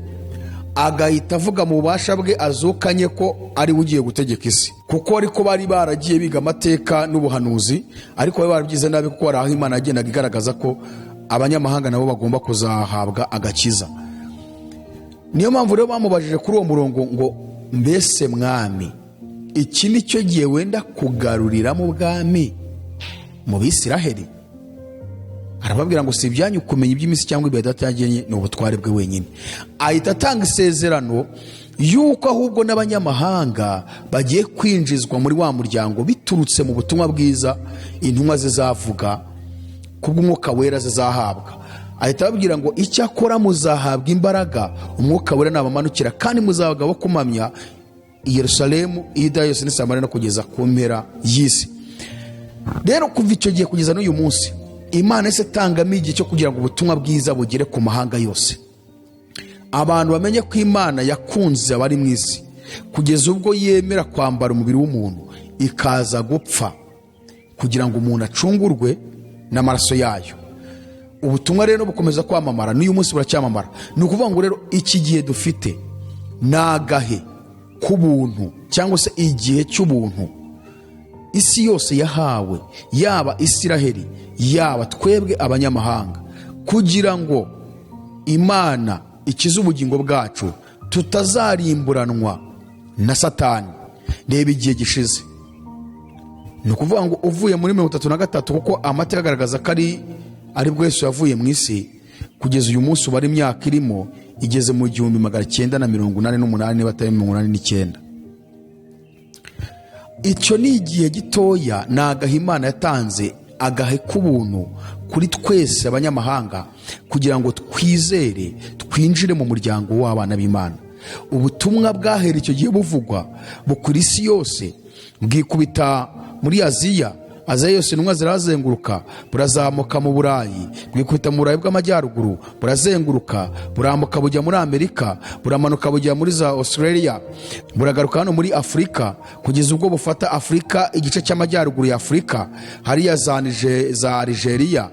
agahita avuga mu bubasha bwe azukanye ko ari we ugiye gutegeka isi, kuko ariko bari baragiye biga amateka n'ubuhanuzi, ariko bari barabyize nabi, kuko hari aho Imana yagendaga igaragaza ko abanyamahanga nabo bagomba kuzahabwa agakiza. Niyo mpamvu rero bamubajije kuri uwo murongo ngo: "Mbese Mwami, iki ni cyo gihe wenda kugaruriramo ubwami mu Bisiraheli?" Arababwira ngo: "Si ibyanyu kumenya iby'iminsi cyangwa ibihe Data yagennye, ni ubutware bwe wenyine." Ahita atanga isezerano y'uko ahubwo n'abanyamahanga bagiye kwinjizwa muri wa muryango biturutse mu butumwa bwiza intumwa zizavuga kubw'Umwuka Wera zizahabwa. Ahita ababwira ngo: "Icyakora muzahabwa imbaraga Umwuka Wera nabamanukira, kandi muzahabwa bo kumpamya i Yerusalemu, i Yudaya yose n'i Samariya no kugeza ku mpera y'isi." Rero kuva icyo gihe kugeza n'uyu munsi, Imana yahise itangamo igihe cyo kugira ngo ubutumwa bwiza bugere ku mahanga yose, abantu bamenye ko Imana yakunze abari mu isi kugeza ubwo yemera kwambara umubiri w'umuntu, ikaza gupfa kugira ngo umuntu acungurwe n'amaraso yayo. Ubutumwa rero bukomeza kwamamara, n'uyu munsi buracyamamara. Ni ukuvuga ngo rero iki gihe dufite ni agahe k'ubuntu, cyangwa se igihe cy'ubuntu isi yose yahawe, yaba Isiraheli, yaba twebwe abanyamahanga, kugira ngo Imana ikize ubugingo bwacu tutazarimburanwa na Satani. Reba igihe gishize. Ni ukuvuga ngo uvuye muri 33, kuko amateka agaragaza ko ari bwo Yesu yavuye mu isi, kugeza uyu munsi ubara imyaka irimo, igeze mu 1988, niba atari 89. Icyo ni igihe gitoya, ni agahe Imana yatanze, agahe k'ubuntu kuri twese abanyamahanga, kugira ngo twizere twinjire mu muryango w'abana b'Imana. Ubutumwa bwahera icyo gihe buvugwa, bukwira isi yose, bwikubita muri Aziya. Aziya yose intumwa zirazenguruka, burazamuka mu Burayi, bwikubita mu Burayi bw'amajyaruguru, burazenguruka, burambuka bujya muri Amerika, buramanuka bujya muri za Australia, buragaruka hano muri Afurika, kugeza ubwo bufata Afurika, igice cy'amajyaruguru ya Afurika, hariya za Algeria,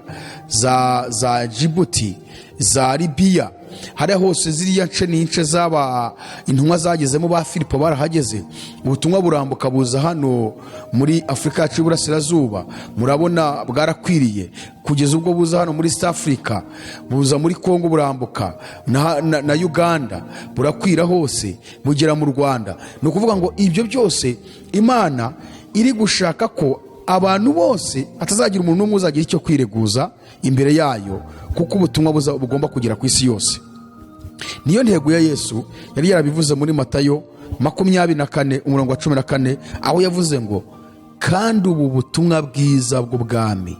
za Djibouti, za Libiya, hariya hose ziriya nce n'ince z'aba intumwa zagezemo, ba Filipo barahageze. Ubutumwa burambuka buza hano muri Afurika yacu y'Iburasirazuba, murabona bwarakwiriye kugeza ubwo buza hano muri East Africa, buza muri Congo, burambuka na Uganda, burakwira hose, bugera mu Rwanda. Ni ukuvuga ngo ibyo byose Imana iri gushaka ko abantu bose, hatazagira umuntu n'umwe uzagira icyo kwireguza imbere yayo, kuko ubutumwa bugomba kugera ku isi yose. Niyo ntego ya Yesu, yari yarabivuze muri Matayo. 24 umurongo wa 14, aho yavuze ngo kandi ubu butumwa bwiza bw'ubwami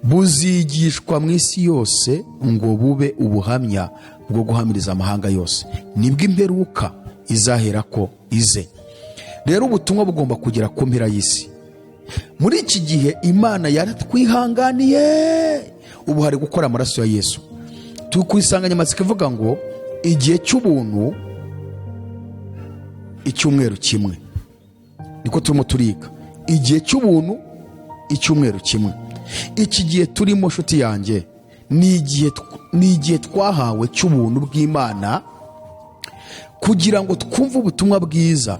buzigishwa mu isi yose ngo bube ubuhamya bwo guhamiriza amahanga yose, nibwo imperuka izahera ko ize. Rero ubutumwa bugomba kugera ku mpera y'isi. Muri iki gihe Imana yaratwihanganiye, ubu hari gukora amaraso ya Yesu. Turi ku insanganyamatsiko ivuga ngo igihe cy'ubuntu, icyumweru kimwe. Niko turimo turiga igihe cy'ubuntu, icyumweru kimwe. Iki gihe turimo, nshuti yanjye, ni igihe twahawe cy'ubuntu bw'Imana kugira ngo twumve ubutumwa bwiza,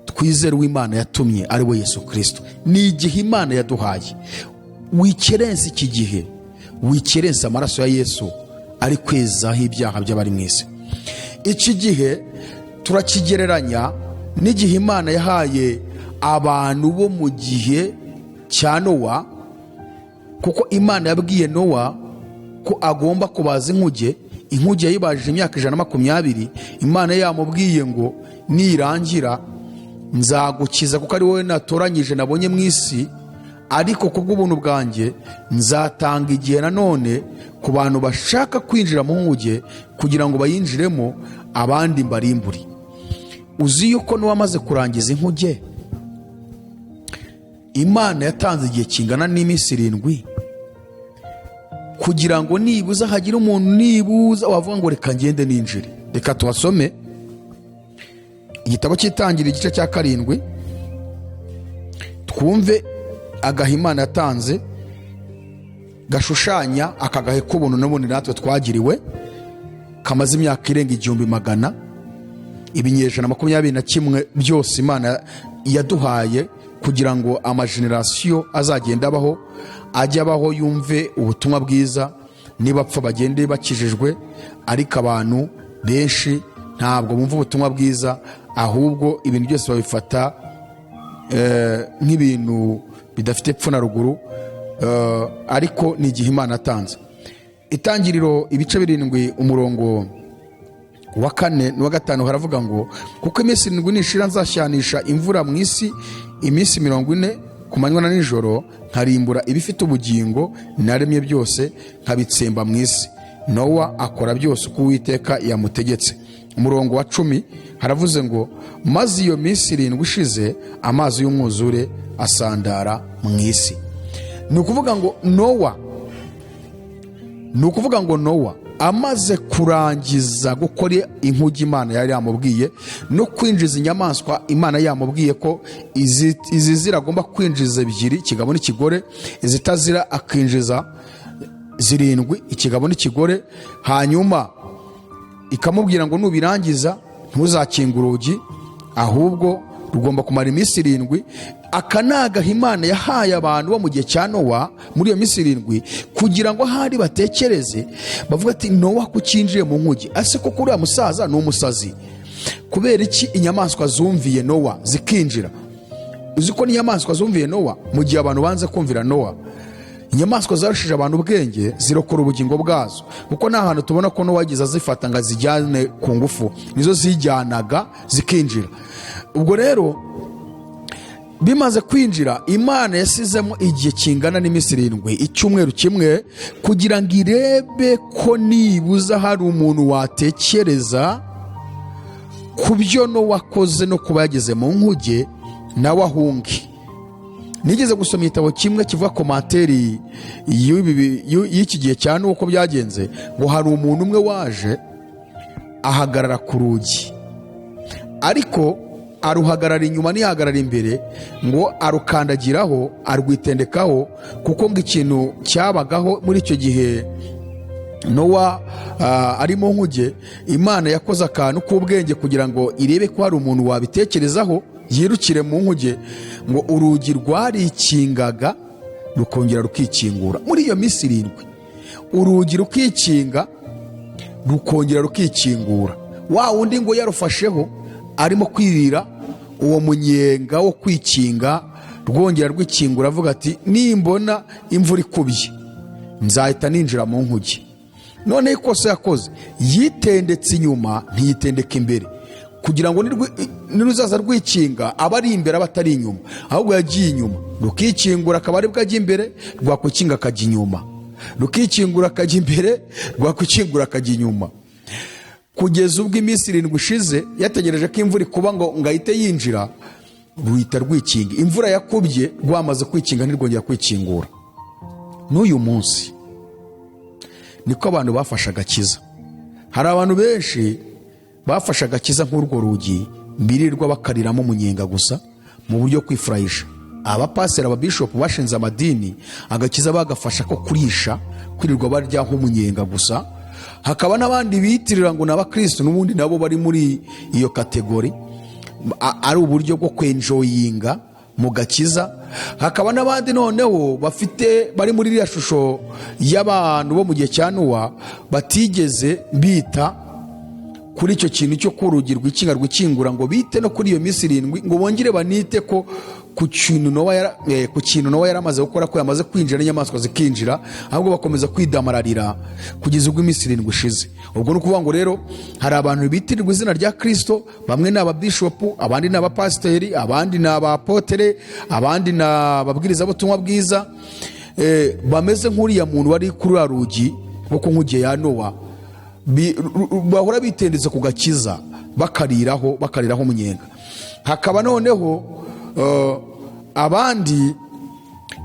twizere uw'Imana yatumye, ari we Yesu Kirisito. Ni igihe Imana yaduhaye. Wikerense iki gihe, wikerense amaraso ya Yesu ari kwezaho ibyaha by'abari mu isi. Iki gihe turakigereranya n'igihe Imana yahaye abantu bo mu gihe cya Nowa, kuko Imana yabwiye Nowa ko agomba kubaza inkuge. Inkuge yayibajije imyaka 120. Imana yamubwiye ngo nirangira nzagukiza, kuko ari wowe natoranyije nabonye mu isi, ariko ku bw'ubuntu bwanjye nzatanga igihe nanone ku bantu bashaka kwinjira mu nkuge kugira ngo bayinjiremo, abandi mbarimburi. Uzi yuko n'uwamaze kurangiza inkuge, Imana yatanze igihe kingana n'iminsi 7 kugira ngo nibuza hagire umuntu nibuza wavuga ngo reka ngende ninjire. Reka tuhasome igitabo cy'Itangiriro, igice cya 7, twumve agahe Imana yatanze gashushanya aka gahe k'ubuntu n'ubundi natwe twagiriwe, kamaze imyaka irenga 1100, ibinyejana 21 byose Imana yaduhaye kugira ngo amagenerasiyo azagenda abaho ajye abaho yumve ubutumwa bwiza, nibapfa bagende bakijijwe. Ariko abantu benshi ntabwo bumva ubutumwa bwiza, ahubwo ibintu byose babifata nk'ibintu bidafite epfo na ruguru. Ariko ni igihe Imana yatanze. Itangiriro ibice 7, umurongo wa 4 n'uwa 5, haravuga ngo kuko iminsi 7 nishira nzashyanisha imvura mu isi iminsi 40 ku manywa na nijoro, nkarimbura ibifite ubugingo naremye byose, nkabitsemba mu isi. Nowa akora byose uko Uwiteka yamutegetse. Umurongo wa 10 haravuze ngo maze iyo minsi 7 ishize, amazi y'umwuzure asandara mu isi. Ni ukuvuga ngo Nowa, ni ukuvuga ngo Nowa amaze kurangiza gukora inkuge Imana yari yamubwiye, no kwinjiza inyamaswa Imana yamubwiye ko izizira agomba kwinjiza 2, ikigabo n'ikigore, izitazira akinjiza 7, ikigabo n'ikigore. Hanyuma ikamubwira ngo nubirangiza ntuzakinge urugi, ahubwo rugomba kumara iminsi 7. Aka ni agahe Imana yahaye abantu bo mu gihe cya Nowa muri iyo minsi 7, kugira ngo ahari batekereze bavuga ati Nowa kukinjiye mu nkuge, ese koko uriya musaza ni umusazi? Kubera iki inyamaswa zumviye Nowa zikinjira? Uzi ko n'inyamaswa zumviye Nowa mu gihe abantu banze kumvira Nowa? Inyamaswa zarushije abantu ubwenge, zirokora ubugingo bwazo, kuko nta hantu tubona ko Nowa yigeze azifata ngo azijyane ku ngufu, nizo zijyanaga zikinjira. Ubwo rero bimaze kwinjira, Imana yasizemo igihe kingana n'iminsi 7, icyumweru kimwe, kugira ngo irebe ko nibuza hari umuntu watekereza ku byo Nowa akoze no kuba yageze mu nkuge, nawe ahunge. Nigeze gusoma igitabo kimwe kivuga commentaire y'iki gihe cya nuko byagenze, ngo hari umuntu umwe waje ahagarara ku rugi, ariko aruhagarara inyuma ntiyahagarara imbere, ngo arukandagiraho, arwitendekaho, kuko ngo ikintu cyabagaho muri icyo gihe Nowa ari mu nkuge, Imana yakoze akantu k'ubwenge kugira ngo irebe ko hari umuntu wabitekerezaho yirukire mu nkuge. Ngo urugi rwarikingaga rukongera rukikingura muri iyo minsi 7, urugi rukikinga rukongera rukikingura. Wa wundi ngo yarufasheho arimo kwirira uwo munyenga wo kwikinga rwongera rwikingura, avuga ati nimbona imvura ikubye nzahita ninjira mu nkuge. Noneho ikosa yakoze, yitendetse inyuma ntiyitendeka imbere. Kugira ngo niruzaza rwikinga, aba ari imbere, aba atari inyuma. Ahubwo yagiye inyuma, rukikingura akaba aribwo ajya imbere, rwakwikinga akajya inyuma, rukikingura akajya imbere, rwakwikingura akajya inyuma, kugeza ubwo iminsi 7 ishize. Yategereje ko imvura ikuba ngo ahite yinjira, ruhita rwikinga. Imvura yakubye rwamaze kwikinga, ntirwongera kwikingura. N'uyu munsi niko abantu bafashe agakiza. Hari abantu benshi bafashe agakiza nk'urwo rugi, birirwa bakariramo umunyenga gusa mu buryo kwifurayisha. Abapasiteri, ababishopu bashinze amadini, agakiza bagafasha ko kurisha, kwirirwa barya nk'umunyenga gusa. Hakaba n'abandi biyitirira ngo ni abakristo, n'ubundi nabo bari muri iyo category, ari uburyo bwo kwenjoyinga mu gakiza. Hakaba n'abandi noneho bafite, bari muri iriya shusho y'abantu bo mu gihe cya Nuwa, batigeze bita kuri icyo kintu cyo ku rugi rwikinga rwikingura, ngo bite no kuri iyo minsi 7, ngo bongere banite ko ku kintu Nowa yaramaze gukora, ko yamaze kwinjira n'inyamaswa zikinjira. Ahubwo bakomeza kwidamararira kugeza ubwo iminsi 7 ishize. Ubwo ni ukuvuga ngo rero hari abantu bitirirwa izina rya Kirisito: bamwe ni ababishopu, abandi ni abapasiteri, abandi ni abapotere, abandi ni ababwirizabutumwa bwiza, bameze nk'uriya muntu wari kuri uriya rugi rwo ku nkuge ya Nowa. Bahora bitendetse ku gakiza, bakariraho, bakariraho umunyenga. Hakaba noneho abandi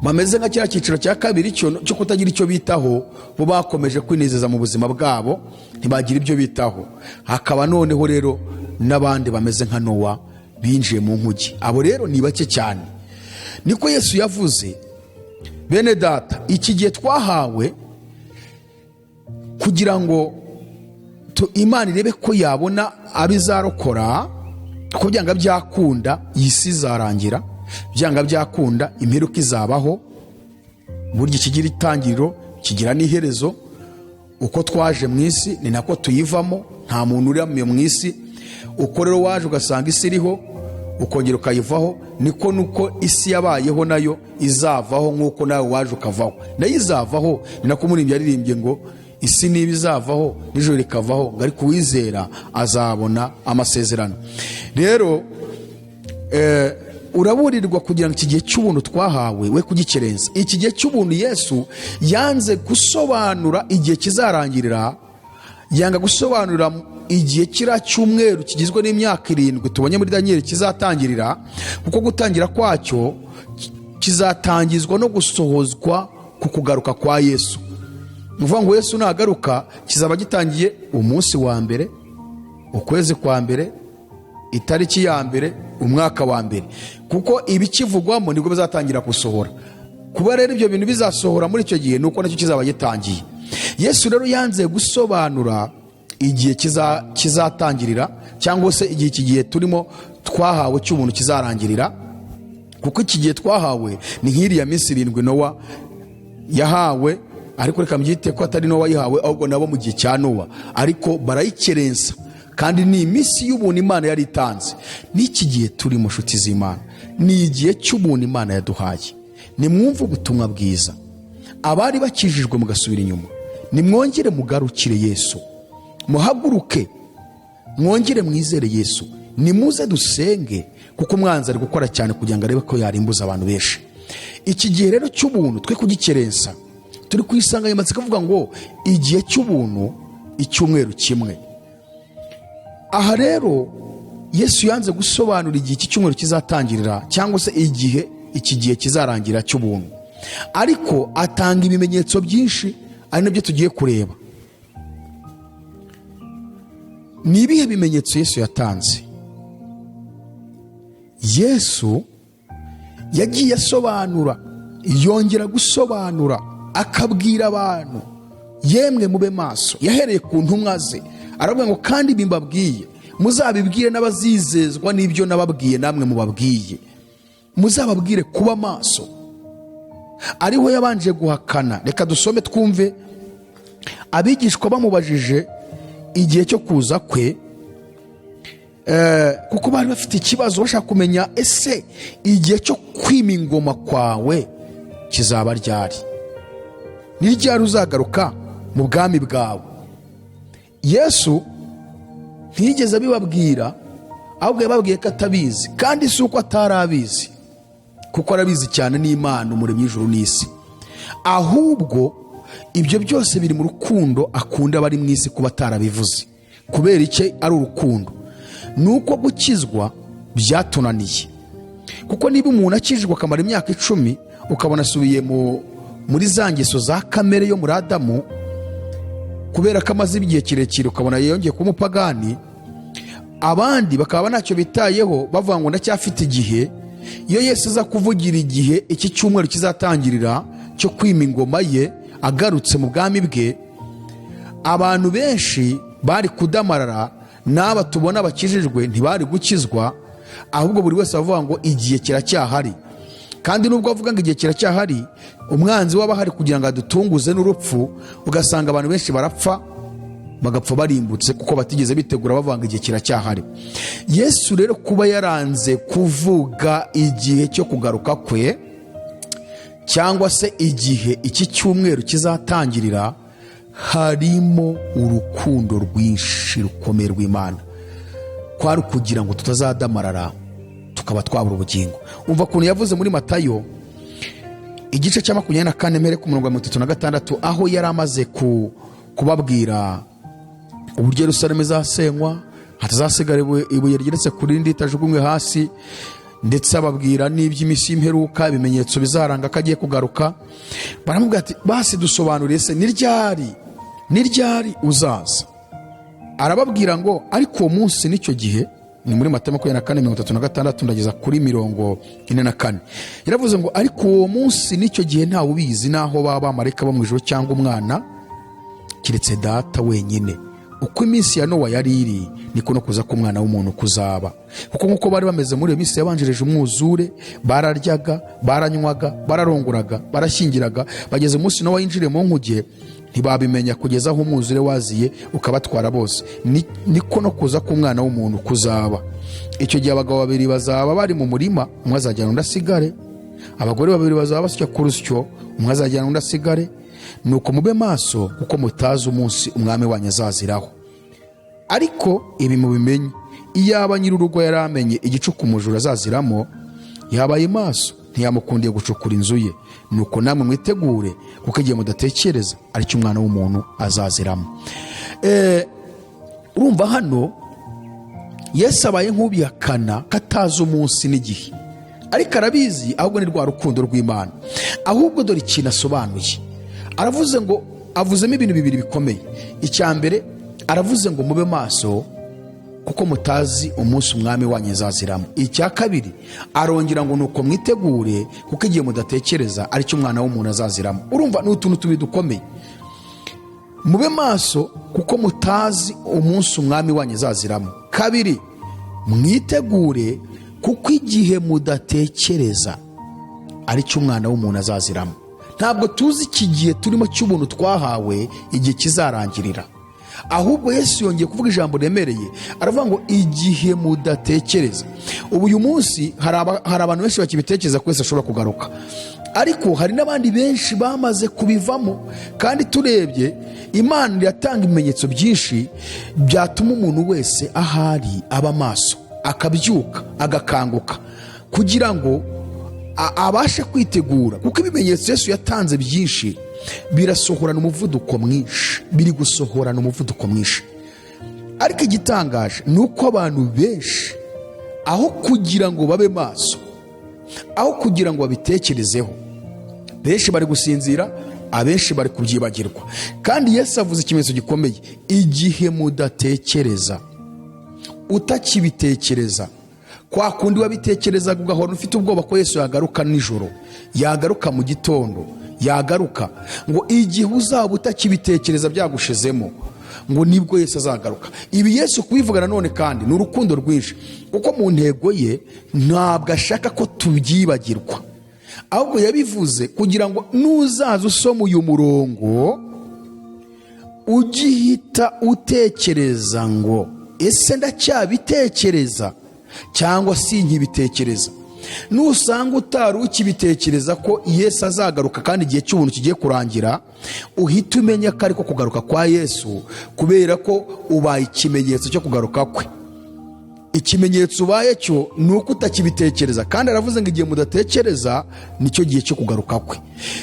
bameze nka kiriya cyiciro cya kabiri cyo kutagira icyo bitaho. Bo bakomeje kwinezeza mu buzima bwabo, ntibagira ibyo bitaho. Hakaba noneho rero n'abandi bameze nka Nowa, binjiye mu nkuge. Abo rero ni bake cyane. Niko Yesu yavuze. Bene Data, iki gihe twahawe kugira ngo Imana irebe ko yabona abizarokora, ko byanga byakunda iyi si izarangira, byanga byakunda imperuka izabaho. Burya ikigira itangiriro kigira n'iherezo. Uko twaje mu isi ni nako tuyivamo. Nta muntu uramiye mu isi. Uko rero waje ugasanga isi iriho, ukongera ukayivaho, niko nuko isi yabayeho nayo izavaho, nk'uko nawe waje ukavaho, nayo izavaho. Ni nako umuririmbyi yaririmbye ngo isi niba izavaho n'ijoro rikavaho, ngo ariko uwizera azabona amasezerano. Rero uraburirwa kugira ngo iki gihe cy'ubuntu twahawe we kugikerensa. Iki gihe cy'ubuntu, Yesu yanze gusobanura igihe kizarangirira, yanga gusobanurira igihe kiriya cyumweru kigizwe n'imyaka 7 tubonye muri Daniyeli kizatangirira, kuko gutangira kwacyo kizatangizwa no gusohozwa ku kugaruka kwa Yesu. Ni ukuvuga ngo Yesu nagaruka kizaba gitangiye umunsi wa mbere, ukwezi kwa mbere, itariki ya mbere, umwaka wa mbere, kuko ibikivugwamo nibwo bizatangira gusohora. Kuba rero ibyo bintu bizasohora muri icyo gihe, ni uko nacyo kizaba gitangiye. Yesu rero yanze gusobanura igihe kizatangirira, cyangwa se igihe iki gihe turimo twahawe cy'ubuntu kizarangirira, kuko iki gihe twahawe ni nk'iriya minsi 7 Nowa yahawe. Ariko reka mbyite ko atari Nowa yihawe, ahubwo nabo mu gihe cya Nowa, ariko barayikerensa, kandi ni iminsi y'ubuntu Imana yari itanze. N'iki gihe turi mu nshuti z'Imana ni igihe cy'ubuntu Imana yaduhaye. Nimwumve ubutumwa bwiza. Abari bakijijwe mugasubira inyuma, nimwongere mugarukire Yesu, muhaguruke mwongere mwizere Yesu. Nimuze dusenge, kuko umwanzi ari gukora cyane kugira ngo arebe ko yarimbuza abantu benshi. Iki gihe rero cy'ubuntu twe kugikerensa. Turi ku insanganyamatsiko ivuga ngo igihe cy'ubuntu, icyumweru kimwe. Aha rero Yesu yanze gusobanura igihe iki cyumweru kizatangirira, cyangwa se igihe iki gihe kizarangira cy'ubuntu, ariko atanga ibimenyetso byinshi, ari nabyo tugiye kureba. Ni ibihe bimenyetso Yesu yatanze? Yesu yagiye asobanura, yongera gusobanura, akabwira abantu: "Yemwe, mube maso." Yahereye ku ntumwa ze, aravuga ngo: "Kandi ibi mbabwiye muzabibwire n'abazizezwa n'ibyo nababwiye, namwe mubabwiye, muzababwire kuba maso." Ariho yabanje guhakana. Reka dusome twumve. Abigishwa bamubajije igihe cyo kuza kwe, kuko bari bafite ikibazo, bashaka kumenya: "Ese igihe cyo kwima ingoma kwawe kizaba ryari? Ni ryari uzagaruka mu bwami bwawe?" Yesu ntiyigeze abibabwira. Ahubwo yababwiye ko atabizi, kandi si uko atari abizi, kuko arabizi cyane, n'Imana umuremyi w'ijuru n'isi. Ahubwo ibyo byose biri mu rukundo akunda abari mu isi. Kuba atarabivuze kubera icyo ari urukundo, ni uko gukizwa byatunaniye. Kuko niba umuntu akijijwe akamara imyaka 10, ukabona asubiye muri za ngeso za kamere yo muri Adamu, kubera ko amaze igihe kirekire, ukabona yongeye kuba umupagani, abandi bakaba ntacyo bitayeho, bavuga ngo ndacyafite igihe. Iyo Yesu aza kuvugira igihe iki cyumweru kizatangirira cyo kwima ingoma ye agarutse mu bwami bwe, abantu benshi bari kudamarara. N'aba tubona bakijijwe ntibari gukizwa, ahubwo buri wese avuga ngo igihe kiracyahari. Kandi nubwo avuga ngo igihe kiracyahari, umwanzi waba ahari kugira ngo adutunguze n'urupfu, ugasanga abantu benshi barapfa, bagapfa barimbutse, kuko batigeze bitegura, bavuga ngo igihe kiracyahari. Yesu rero kuba yaranze kuvuga igihe cyo kugaruka kwe, cyangwa se igihe iki cyumweru kizatangirira, harimo urukundo rwinshi rukomeye rw'Imana, kwari ukugira ngo tutazadamarara tukaba twabura ubugingo. Umva ukuntu yavuze muri Matayo igice cya 24, mbere ku murongo wa 36, aho yari amaze kubabwira uburyo Yerusalemu izasenywa, hatazasigara ibuye rigeretse ku rindi ritajugunywe hasi, ndetse ababwira n'iby'iminsi y'imperuka, ibimenyetso bizaranga ko agiye kugaruka. Baramubwira ati: "Basi dusobanuriye se, ni ryari, ni ryari uzaza?" Arababwira ngo: "Ariko uwo munsi n'icyo gihe", ni muri Matayo 24:36 ndageza kuri 44, yaravuze ngo: "Ariko uwo munsi n'icyo gihe ntawe ubizi, n'aho baba abamarayika bo mu ijuru cyangwa umwana, keretse Data wenyine. Uko iminsi ya Nowa yari iri, niko no kuza k'Umwana w'umuntu kuzaba. Kuko nk'uko bari bameze muri iyo minsi yabanjirije umwuzure, bararyaga, baranywaga, bararonguraga, barashyingiraga, bageze umunsi Nowa yinjiriye mu nkuge, ntibabimenya kugeza aho umwuzure waziye ukabatwara bose. Niko no kuza k'Umwana w'umuntu kuzaba. Icyo gihe abagabo babiri bazaba bari mu murima, umwe azajyana undi asigare. Abagore babiri bazaba basya ku rusyo, umwe azajyana undi asigare. Nuko mube maso, kuko mutazi umunsi umwami wanyu azaziraho. Ariko ibi mubimenye: iyaba nyir'urugo yari amenye igicuku umujura azaziramo, yabaye maso, ntiyamukundiye gucukura inzu ye. Nuko namwe mwitegure, kuko igihe mudatekereza aricyo Umwana w'umuntu azaziramo." Urumva hano Yesu abaye nk'ubihakana ko atazi umunsi n'igihe, ariko arabizi. Ahubwo ni rwa rukundo rw'Imana. Ahubwo dore ikintu asobanuye, aravuze ngo, avuzemo ibintu bibiri bikomeye. Icya mbere, aravuze ngo mube maso kuko mutazi umunsi umwami wanyu azaziramo. Icya kabiri, arongera ngo nuko mwitegure, kuko igihe mudatekereza aricyo Umwana w'umuntu azaziramo. Urumva ni utuntu tubiri dukomeye: mube maso kuko mutazi umunsi umwami wanyu azaziramo; kabiri, mwitegure kuko igihe mudatekereza aricyo Umwana w'umuntu azaziramo. Ntabwo tuzi iki gihe turimo cy'ubuntu twahawe igihe kizarangirira. Ahubwo Yesu yongeye kuvuga ijambo riremereye, aravuga ngo igihe mudatekereza. Ubu uyu munsi hari abantu benshi bakibitekereza ko Yesu ashobora kugaruka, ariko hari n'abandi benshi bamaze kubivamo. Kandi turebye, Imana iratanga ibimenyetso byinshi byatuma umuntu wese ahari aba maso, akabyuka, agakanguka, kugira ngo abashe kwitegura, kuko ibimenyetso Yesu yatanze byinshi birasohorana umuvuduko mwinshi, biri gusohorana umuvuduko mwinshi. Ariko igitangaje ni uko abantu benshi, aho kugira ngo babe maso, aho kugira ngo babitekerezeho, benshi bari gusinzira, abenshi bari kubyibagirwa. Kandi Yesu avuze ikimenyetso gikomeye: igihe mudatekereza, utakibitekereza kwa kundi wabitekerezaga, ugahora ufite ubwoba ko Yesu yagaruka nijoro, yagaruka mu gitondo, yagaruka, ngo igihe uzaba utakibitekereza, byagushizemo, ngo nibwo Yesu azagaruka. Ibi Yesu kubivuga nanone kandi ni urukundo rwinshi, kuko mu ntego ye ntabwo ashaka ko tubyibagirwa. Ahubwo yabivuze kugira ngo nuzaza usoma uyu murongo, ugihita utekereza ngo: "Ese ndacyabitekereza cyangwa sinkibitekereza?" Nusanga utari ukibitekereza ko Yesu azagaruka kandi igihe cy'ubuntu kigiye kurangira, uhita umenya ko ariko kugaruka kwa Yesu, kubera ko ubaye ikimenyetso cyo kugaruka kwe. Ikimenyetso ubaye cyo ni uko utakibitekereza, kandi aravuze ngo igihe mudatekereza nicyo gihe cyo kugaruka kwe.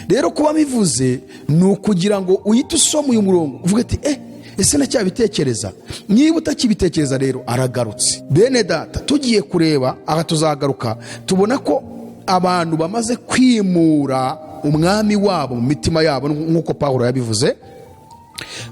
Rero kuba bivuze ni ukugira ngo uhite usoma uyu murongo uvuge ati: "Ese ndacyabitekereza?" Niba utakibitekereza rero, aragarutse. Bene data, tugiye kureba aha, tuzagaruka tubona ko abantu bamaze kwimura umwami wabo mu mitima yabo, nk'uko Pawulo yabivuze,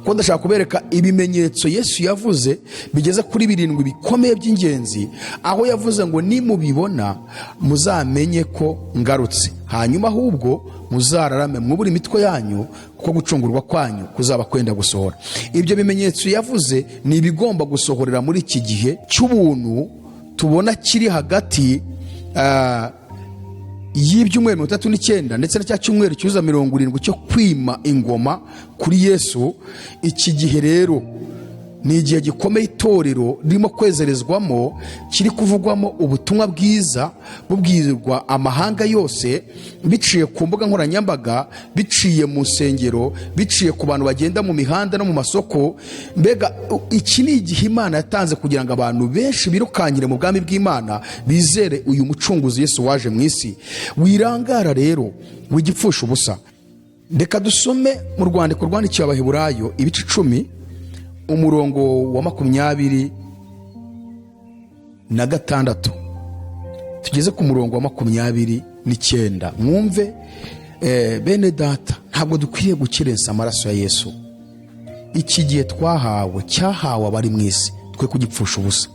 ko ndashaka kubereka ibimenyetso Yesu yavuze bigeze kuri birindwi bikomeye by'ingenzi, aho yavuze ngo nimubibona muzamenye ko ngarutse, hanyuma ahubwo muzararame mwubure imitwe yanyu, kuko gucungurwa kwanyu kuzaba kwenda gusohora. Ibyo bimenyetso yavuze ni ibigomba gusohorera muri iki gihe cy'ubuntu tubona kiri hagati y'ibyumweru 39 ndetse na cya cyumweru cyuzuza 70 cyo kwima ingoma kuri Yesu. Iki gihe rero ni igihe gikomeye itorero ririmo kwezerezwamo, kiri kuvugwamo ubutumwa bwiza bubwirwa amahanga yose, biciye ku mbuga nkoranyambaga, biciye mu nsengero, biciye ku bantu bagenda mu mihanda no mu masoko. Mbega iki ni igihe Imana yatanze kugira ngo abantu benshi birukankire mu bwami bw'Imana, bizere uyu mucunguzi Yesu waje mu isi. Wirangara rero, wigipfusha ubusa. Reka dusome mu rwandiko rwandikiwe Abaheburayo, ibice 10, umurongo wa 26 tugeze ku murongo wa 29. Mwumve, bene data, ntabwo dukwiriye gukerensa amaraso ya Yesu. Iki gihe twahawe, cyahawe abari mu isi, twe kugipfusha ubusa.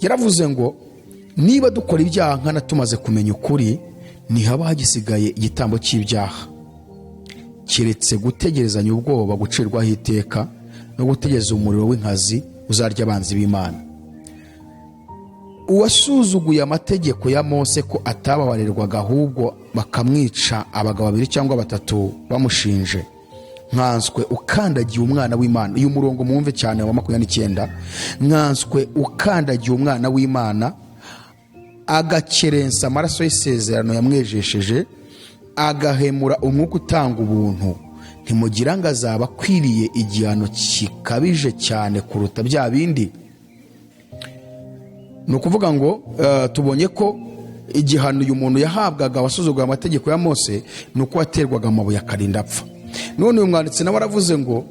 Yaravuze ngo niba dukora ibyaha nkana tumaze kumenya ukuri, ntihaba hagisigaye igitambo cy'ibyaha, keretse gutegerezanya ubwoba gucirwaho iteka no gutegereza umuriro w'inkazi uzarya abanzi b'Imana. Uwasuzuguye amategeko ya Mose ko atababarirwaga, ahubwo bakamwica abagabo babiri cyangwa batatu bamushinje, nkanswe ukandagiye umwana w'Imana. Uyu murongo mwumve cyane, wa 29: nkanswe ukandagiye umwana w'Imana, agakerensa amaraso y'isezerano yamwejesheje, agahemura umwuka utanga ubuntu, ntimugira ngo azaba akwiriye igihano gikabije cyane kuruta bya bindi? Ni ukuvuga ngo tubonye ko igihano uyu muntu yahabwaga wasuzuguye amategeko ya Mose ni uko waterwaga amabuye akarinda apfa. None uyu mwanditsi nawe aravuze ngo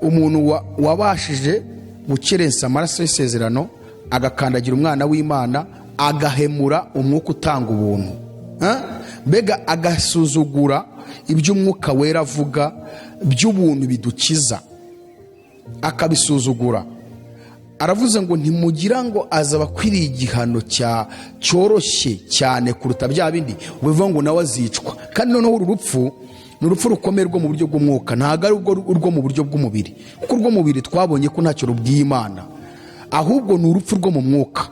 umuntu wabashije gukerensa amaraso y'isezerano, agakandagira umwana w'Imana, agahemura umwuka utanga ubuntu, mbega agasuzugura iby'Umwuka Wera avuga by'ubuntu bidukiza, akabisuzugura, aravuze ngo ntimugira ngo azaba akwiriye igihano cyoroshye cyane kuruta bya bindi? Bivuga ngo nawe azicwa. Kandi noneho uru rupfu ni urupfu rukomeye rwo mu buryo bw'umwuka, ntabwo ari urwo mu buryo bw'umubiri, kuko urw'umubiri twabonye ko ntacyo rubwiye Imana, ahubwo ni urupfu rwo mu mwuka.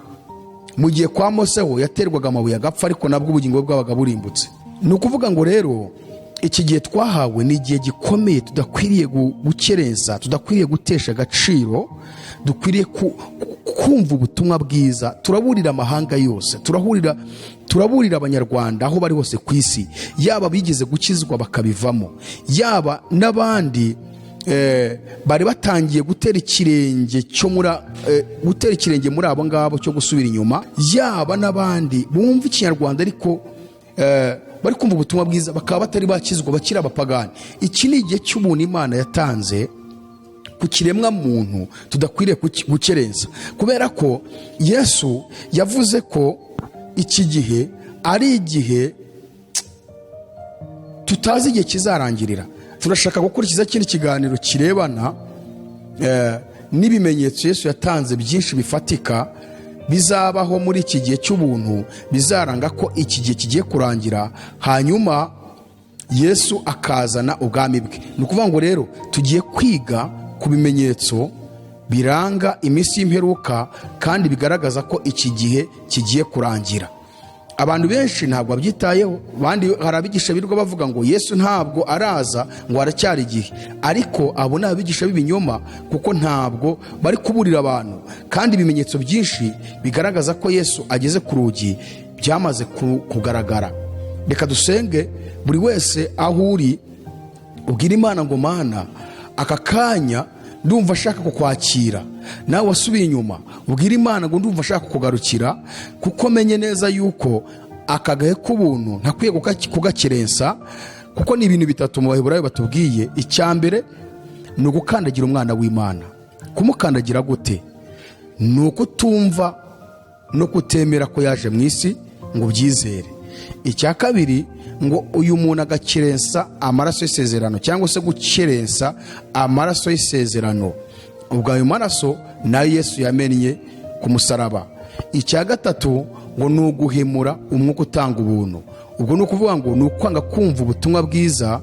Mu gihe kwa Mose ho yaterwaga amabuye agapfa, ariko nabwo ubugingo bwe bwabaga burimbutse. Ni ukuvuga ngo rero iki gihe twahawe ni igihe gikomeye tudakwiriye gukerensa, tudakwiriye gutesha agaciro. Dukwiriye kumva ubutumwa bwiza. Turaburira amahanga yose, turaburira Abanyarwanda aho bari hose ku isi, yaba bigeze gukizwa bakabivamo, yaba n'abandi bari batangiye gutera ikirenge cyo muri gutera ikirenge muri abo ngabo cyo gusubira inyuma, yaba n'abandi bumva ikinyarwanda ariko bari kumva ubutumwa bwiza bakaba batari bakizwa, bakiri abapagani. Iki ni igihe cy'ubuntu Imana yatanze ku kiremwa muntu tudakwiriye gukerensa, kubera ko Yesu yavuze ko iki gihe ari igihe tutazi igihe kizarangirira. Turashaka gukurikiza kindi kiganiro kirebana n'ibimenyetso Yesu yatanze byinshi bifatika bizabaho muri iki gihe cy'ubuntu, bizaranga ko iki gihe kigiye kurangira, hanyuma Yesu akazana ubwami bwe. Ni ukuvuga ngo rero tugiye kwiga ku bimenyetso biranga iminsi y'imperuka kandi bigaragaza ko iki gihe kigiye kurangira. Abantu benshi ntabwo babyitayeho. Abandi, hari abigisha birirwa bavuga ngo Yesu ntabwo araza, ngo haracyari igihe, ariko abo ni abigisha b'ibinyoma, kuko ntabwo bari kuburira abantu, kandi ibimenyetso byinshi bigaragaza ko Yesu ageze ku rugi byamaze kugaragara. Reka dusenge. Buri wese aho uri, ubwire Imana ngo: "Mana, aka kanya Ndumva ashaka kukwakira. Nawe wasubiye inyuma, ubwire Imana ngo: "Ndumva ashaka kukugarukira, kuko menye neza yuko aka gahe k'ubuntu ntakwiye kugakerensa." Kuko ni ibintu bitatu mu Baheburayo batubwiye. Icya mbere ni ugukandagira Umwana w'Imana. Kumukandagira gute? Ni ukutumva no kutemera ko yaje mu isi ngo ubyizere. Icya kabiri, ngo uyu muntu agakerensa amaraso y'isezerano, cyangwa se gukerensa amaraso y'isezerano. Ubwo ayo maraso nayo Yesu yamennye ku musaraba. Icya gatatu ngo ni uguhemura Umwuka utanga ubuntu. Ubwo ni ukuvuga ngo ni ukwanga kumva ubutumwa bwiza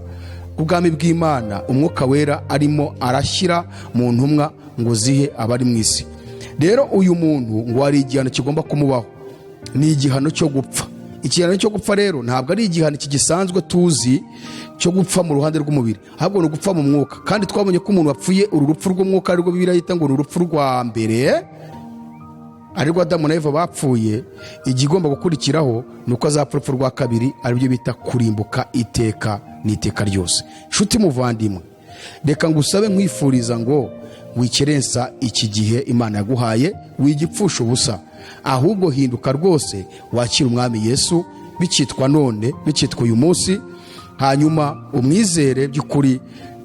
bw'ubwami bw'Imana Umwuka Wera arimo arashyira mu ntumwa ngo zihe abari mu isi. Rero uyu muntu ngo hari igihano kigomba kumubaho, ni igihano cyo gupfa. Igihano cyo gupfa rero ntabwo ari igihano iki gisanzwe tuzi cyo gupfa mu ruhande rw'umubiri, ahubwo ni ugupfa mu mwuka. Kandi twabonye ko umuntu wapfuye uru rupfu rw'umwuka, arirwo Bibiliya yita ngo ni urupfu rwa mbere, arirwo Adamu na Eva bapfuye, igigomba gukurikiraho ni uko azapfa urupfu rwa kabiri, aribyo bita kurimbuka iteka n'iteka ryose. Nshuti muvandimwe, reka ngusabe nkwifuriza ngo wikerensa iki gihe Imana yaguhaye, wigipfusha ubusa, ahubwo hinduka rwose wakire Umwami Yesu bikitwa none, bikitwa uyu munsi, hanyuma umwizere by'ukuri.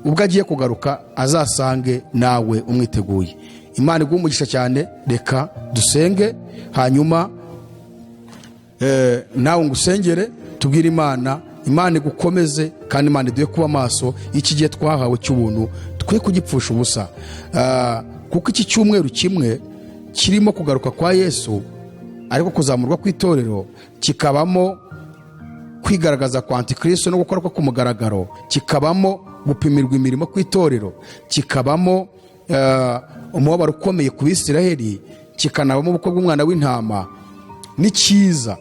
Ubwo agiye kugaruka azasange nawe umwiteguye. Imana iguhe umugisha cyane. Reka dusenge, hanyuma nawe ngusengere, tubwire Imana, Imana igukomeze, kandi Imana iduhe kuba maso. Iki gihe twahawe cy'ubuntu twe kugipfusha ubusa. Kuko iki cyumweru kimwe kirimo kugaruka kwa Yesu, ariko kuzamurwa kw'itorero, kikabamo kwigaragaza kwa Antikristo no gukora ko ku mugaragaro, kikabamo gupimirwa imirimo kw'itorero, kikabamo umubabaro ukomeye ku Bisiraheli, kikanabamo ubukwe bw'Umwana w'Intama, n'ikiza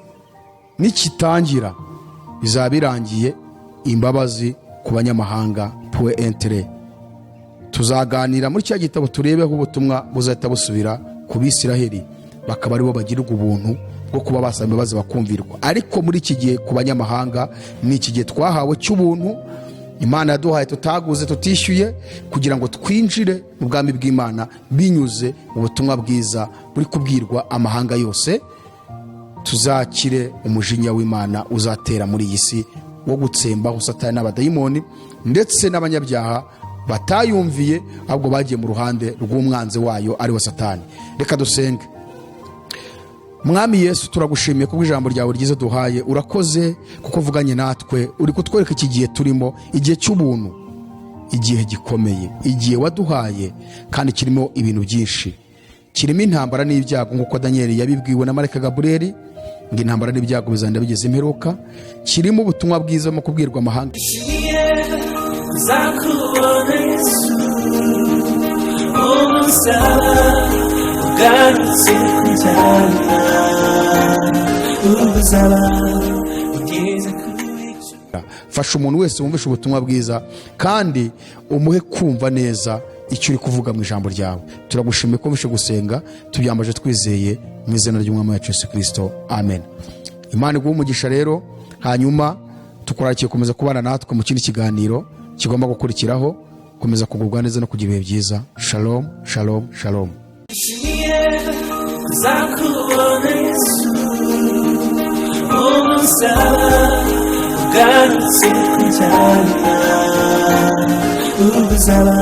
nikitangira bizaba birangiye imbabazi ku banyamahanga point trait. Tuzaganira muri cya gitabo, turebeho ubutumwa buzahita busubira ku Bisiraheli, bakaba aribo bagirirwa ubuntu bwo kuba basaba imbabazi bakumvirwa. Ariko muri iki gihe ku banyamahanga, ni iki gihe twahawe cy'ubuntu Imana yaduhaye, tutaguze, tutishyuye, kugira ngo twinjire mu bwami bw'Imana binyuze mu butumwa bwiza buri kubwirwa amahanga yose. Tuzakire umujinya w'Imana uzatera muri iyi si wo gutsembaho Satani n'abadayimoni ndetse n'abanyabyaha batayumviye, ahubwo bagiye mu ruhande rw'umwanzi wayo, ari we Satani. Reka dusenge. Mwami Yesu, turagushimiye kubwo ijambo ryawe ryiza duhaye. Urakoze kuko uvuganye natwe, uri kutwereka iki gihe turimo, igihe cy'ubuntu, igihe gikomeye, igihe waduhaye kandi kirimo ibintu byinshi, kirimo intambara n'ibyago, nk'uko Daniyeli yabibwiwe na marayika Gaburiyeli ngo intambara n'ibyago bizagenda bigeze imperuka. Kirimo ubutumwa bwiza mu kubwirwa amahanga. Nzakubona Yesu umusaba ugarutse kunjyana, uzaba ugeze ku bicu. Fasha umuntu wese wumvishe ubutumwa bwiza, kandi umuhe kumva neza icyo uri kuvuga mu ijambo ryawe. Turagushimiye ko wumvishe gusenga, tubyambaje twizeye mu izina ry'Umwami wacu Yesu Kirisito, amen. Imana iguhe umugisha rero. Hanyuma tukurarikiye gukomeza kubana natwe mu kindi kiganiro kigomba gukurikiraho. Komeza kugubwa neza no kugira ibihe byiza. Shalom, shalom, shalom. Nzakubona Yesu umusaba ugarutse kunjyana, uzaba